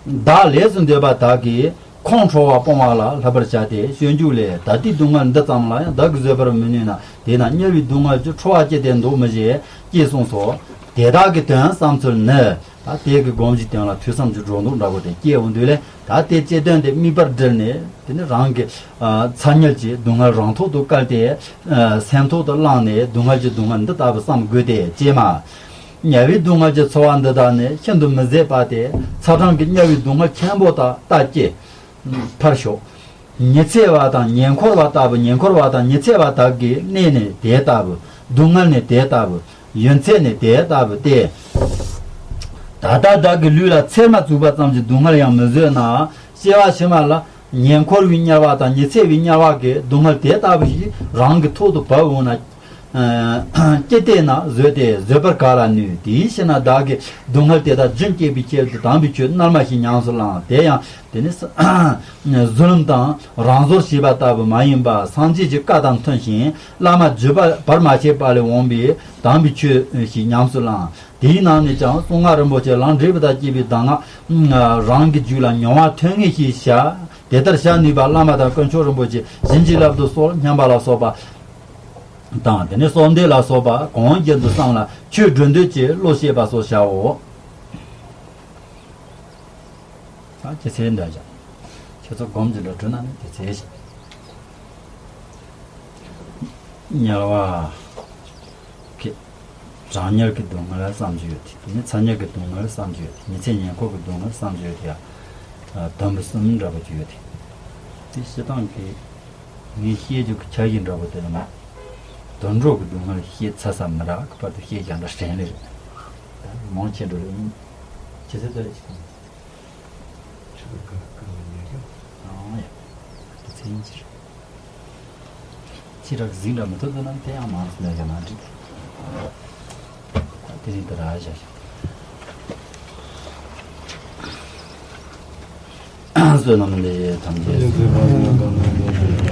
བདག་ལས་སུ་འདོད་པ་དག་གིས་ཁོང་ཁྲོ་བ་སྤོང་བ་ལ་བསླབ་པར་བྱ་སྟེ། སྤྱོད་འཇུག་ལས། ད་ལྟའི་སྡུག་བསྔལ་འདི་ཙམ་ལ་ཡང་བདག་གིས་བཟོད་པར་མི་ནུས་ན། དེས་ན་དམྱལ་བའི་སྡུག་བསྔལ་གྱི་ཁྲོ་བ་སྐྱེ་སྟེ་འདུག་མི་བྱེད་ཅེས་གསུངས་སོ། དེ་དག་གི་དོན་བསམ་ཚུལ་ནི། ད་དེ་གི་སྒོམ་གྱི་དོན་ལ་ཐོས་བསམ་གྱི་སྒྲོ་འདོགས་འདྲ་པོ་དེ་སྐྱེས་འོང་དུས་ལས། ད་དེ་སྐྱེ་དོན་དེ་དམིགས་པར་དྲིལ་ནས། དེ་ནི་རང་གི་ཚ་དམྱལ་གྱི་སྡུག་བསྔལ་རང་ཐོག་ཏུ་བཀལ་ཏེ། སེམས་ཐོག་ཏུ་བླངས་ནས་སྡུག་བསྔལ་གྱི་སྡུག་བསྔལ་འདི་ལྟ་བུ་བསམ་དགོས་ཏེ། ཅེས་མ། དམྱལ་བའི་སྡུག་བསྔལ་གྱི་ཚོར་བ་འདི་དག་ནི་ཤིན་ཏུ་མི་བཟད་པ་སྟེ། ཚ་གྲང་གི་དམྱལ་བའི་སྡུག་བསྔལ་ཆེན་པོ་དག་ལྟ་ཅི། ཕར་ཞོག། ཉི་ཚེ་བ་དང་ཉེ་འཁོར་བ་ལྟ་བུ། ཉེ་འཁོར་བ་དང་ཉི་ཚེ་བ་དག་གི་གནས་ནི་དེ་ལྟ་བུ། སྡུག་བསྔལ་ནི་དེ་ལྟ་བུ། ཡུན་ཚད་ནི་དེ་ལྟ་བུ་སྟེ། ད་ལྟ་བདག་གི་ལུས་ལ་ཚེར་མ་བཙུགས་པ་ཙམ་གྱི་སྡུག་བསྔལ་ཡང་མི་བཟོད་ན། སྐྱེ་བ་ཕྱི་མ་ལ་ཉེ་འཁོར་བའི་དམྱལ་བ་དང་ཉི་ཚེ་བའི་དམྱལ་བ་གི་སྡུག་བསྔལ་དེ་ལྟ་བུ་ཞིག་རང་གི་ཐོག་ཏུ་བབས་འོང་ན། ཨ་ཅི་སྟེ་ན་བཟོད་དེ། བཟོད་པར་ག་ལ་ནུས། དེའི་ཕྱིར་ན་བདག་གིས་སྡུག་བསྔལ་དེ་དག་རྒྱུན་བཅད་པའི་ཆེད་དུ་དམ་པའི་ཆོས་རྣལ་མ་ཞིག་ཉམས་སུ་བླངས། དེ་ཡང་དེ་ནི་གཟུ་ལུམ་དང་རང་བཟོར་བྱས་པ་ལྟ་བུ་མ་ཡིན་པ། སངས་རྒྱས་ཀྱི་བཀའ་དང་མཐུན་ཞིང་བླ་མ་བརྒྱུད་པ་བར་མ་ཆད་པ་ལས་འོངས་པའི་དམ་པའི་ཆོས་ཤིག་ཉམས་སུ་བླངས། དེའི་ནང་ནས་ཀྱང་གསུང་ངག་རིན་པོ་ཆེ་ལམ་འབྲས་བུ་དང་བཅས་པའི་གདམས་ངག་རང་གི་རྒྱུད་ལ་མྱོང་བ་ཐོན་ངེས་ཤིག་བྱ། དེ་ལྟར་བྱ་ནུས་པ་བླ་མ་དང་དཀོན་མཆོག་རིན་པོ་ཆེ་བྱིན་གྱིས་བརླབ་ཏུ་གསོལ་སྙམ་པ་ལ་སོགས་པ་དང་། དེ་ནས་གསོལ་འདེབས་ལ་སོགས་པ་གང་རྒྱུན་དུ་བསམ་ལ་ཆོས་སྒྲུབ་འདོད་ཀྱི་བློ་བསྐྱེད་པ་སོགས་བྱའོ། ད་ཅི་ཚེ་འདྲ་བྱ། ཁྱེད་ཚོ་སྒོམ་གྱི་འགྲོ་གྲོལ་ན་ནི་དེ་ཚེ་ཞིག་དམྱལ་བ་གི་གྲང་དམྱལ་གྱི་སྡུག་བསྔལ་བསམ་རྒྱུ་ཡོད་དེ། དེ་ནས་ཚ་དམྱལ་གྱི་སྡུག་བསྔལ་བསམ་རྒྱུ་ཡོད་དེ། ཉི་ཚེ་ཉེ་འཁོར་གྱི་སྡུག་བསྔལ་བསམ་རྒྱུ་ཡོད་དེ། ཡ། དོན་པོ་གསུམ་འདྲ་པོ་ཅིག་ཡོད་དེ། དེ་སྤྱིར་བཏང་གི་ངས་བཤད་རྒྱུ་གི་ཆ་ཤས་འདྲ་པོ་དེ་ལ་མ། དུད་འགྲོ་གི་སྡུག་བསྔལ་བཤད་ཚར་ས་མི་རག་གི་བར་དུ་བཤད་རྒྱུ་འདྲ་དྲན་ལེ་རེད། ད་མང་ཆེ་འགྲོ་ལེ་ཡིན། ཅི་ཟེར་ད་རེད་ཅི་གང་། ཆུ་ཀ་ཀ་ལ་ཉེ་རྒྱུ། ཨང་ཡ། དེ་ཚེ་ཡིན་ཅི་རེད། ཅི་རག་གཟིགས་འདྲ་མི་ཐུབ་ན་དེ་ཡང་མང་སུ་ལས་ཀྱང་མ་འགྲིག་དེ་རིང་དེ་ར་བཞག་བསོད་ནམས་འདི་ཡིས་ཐམས་ཅད་གཟིགས།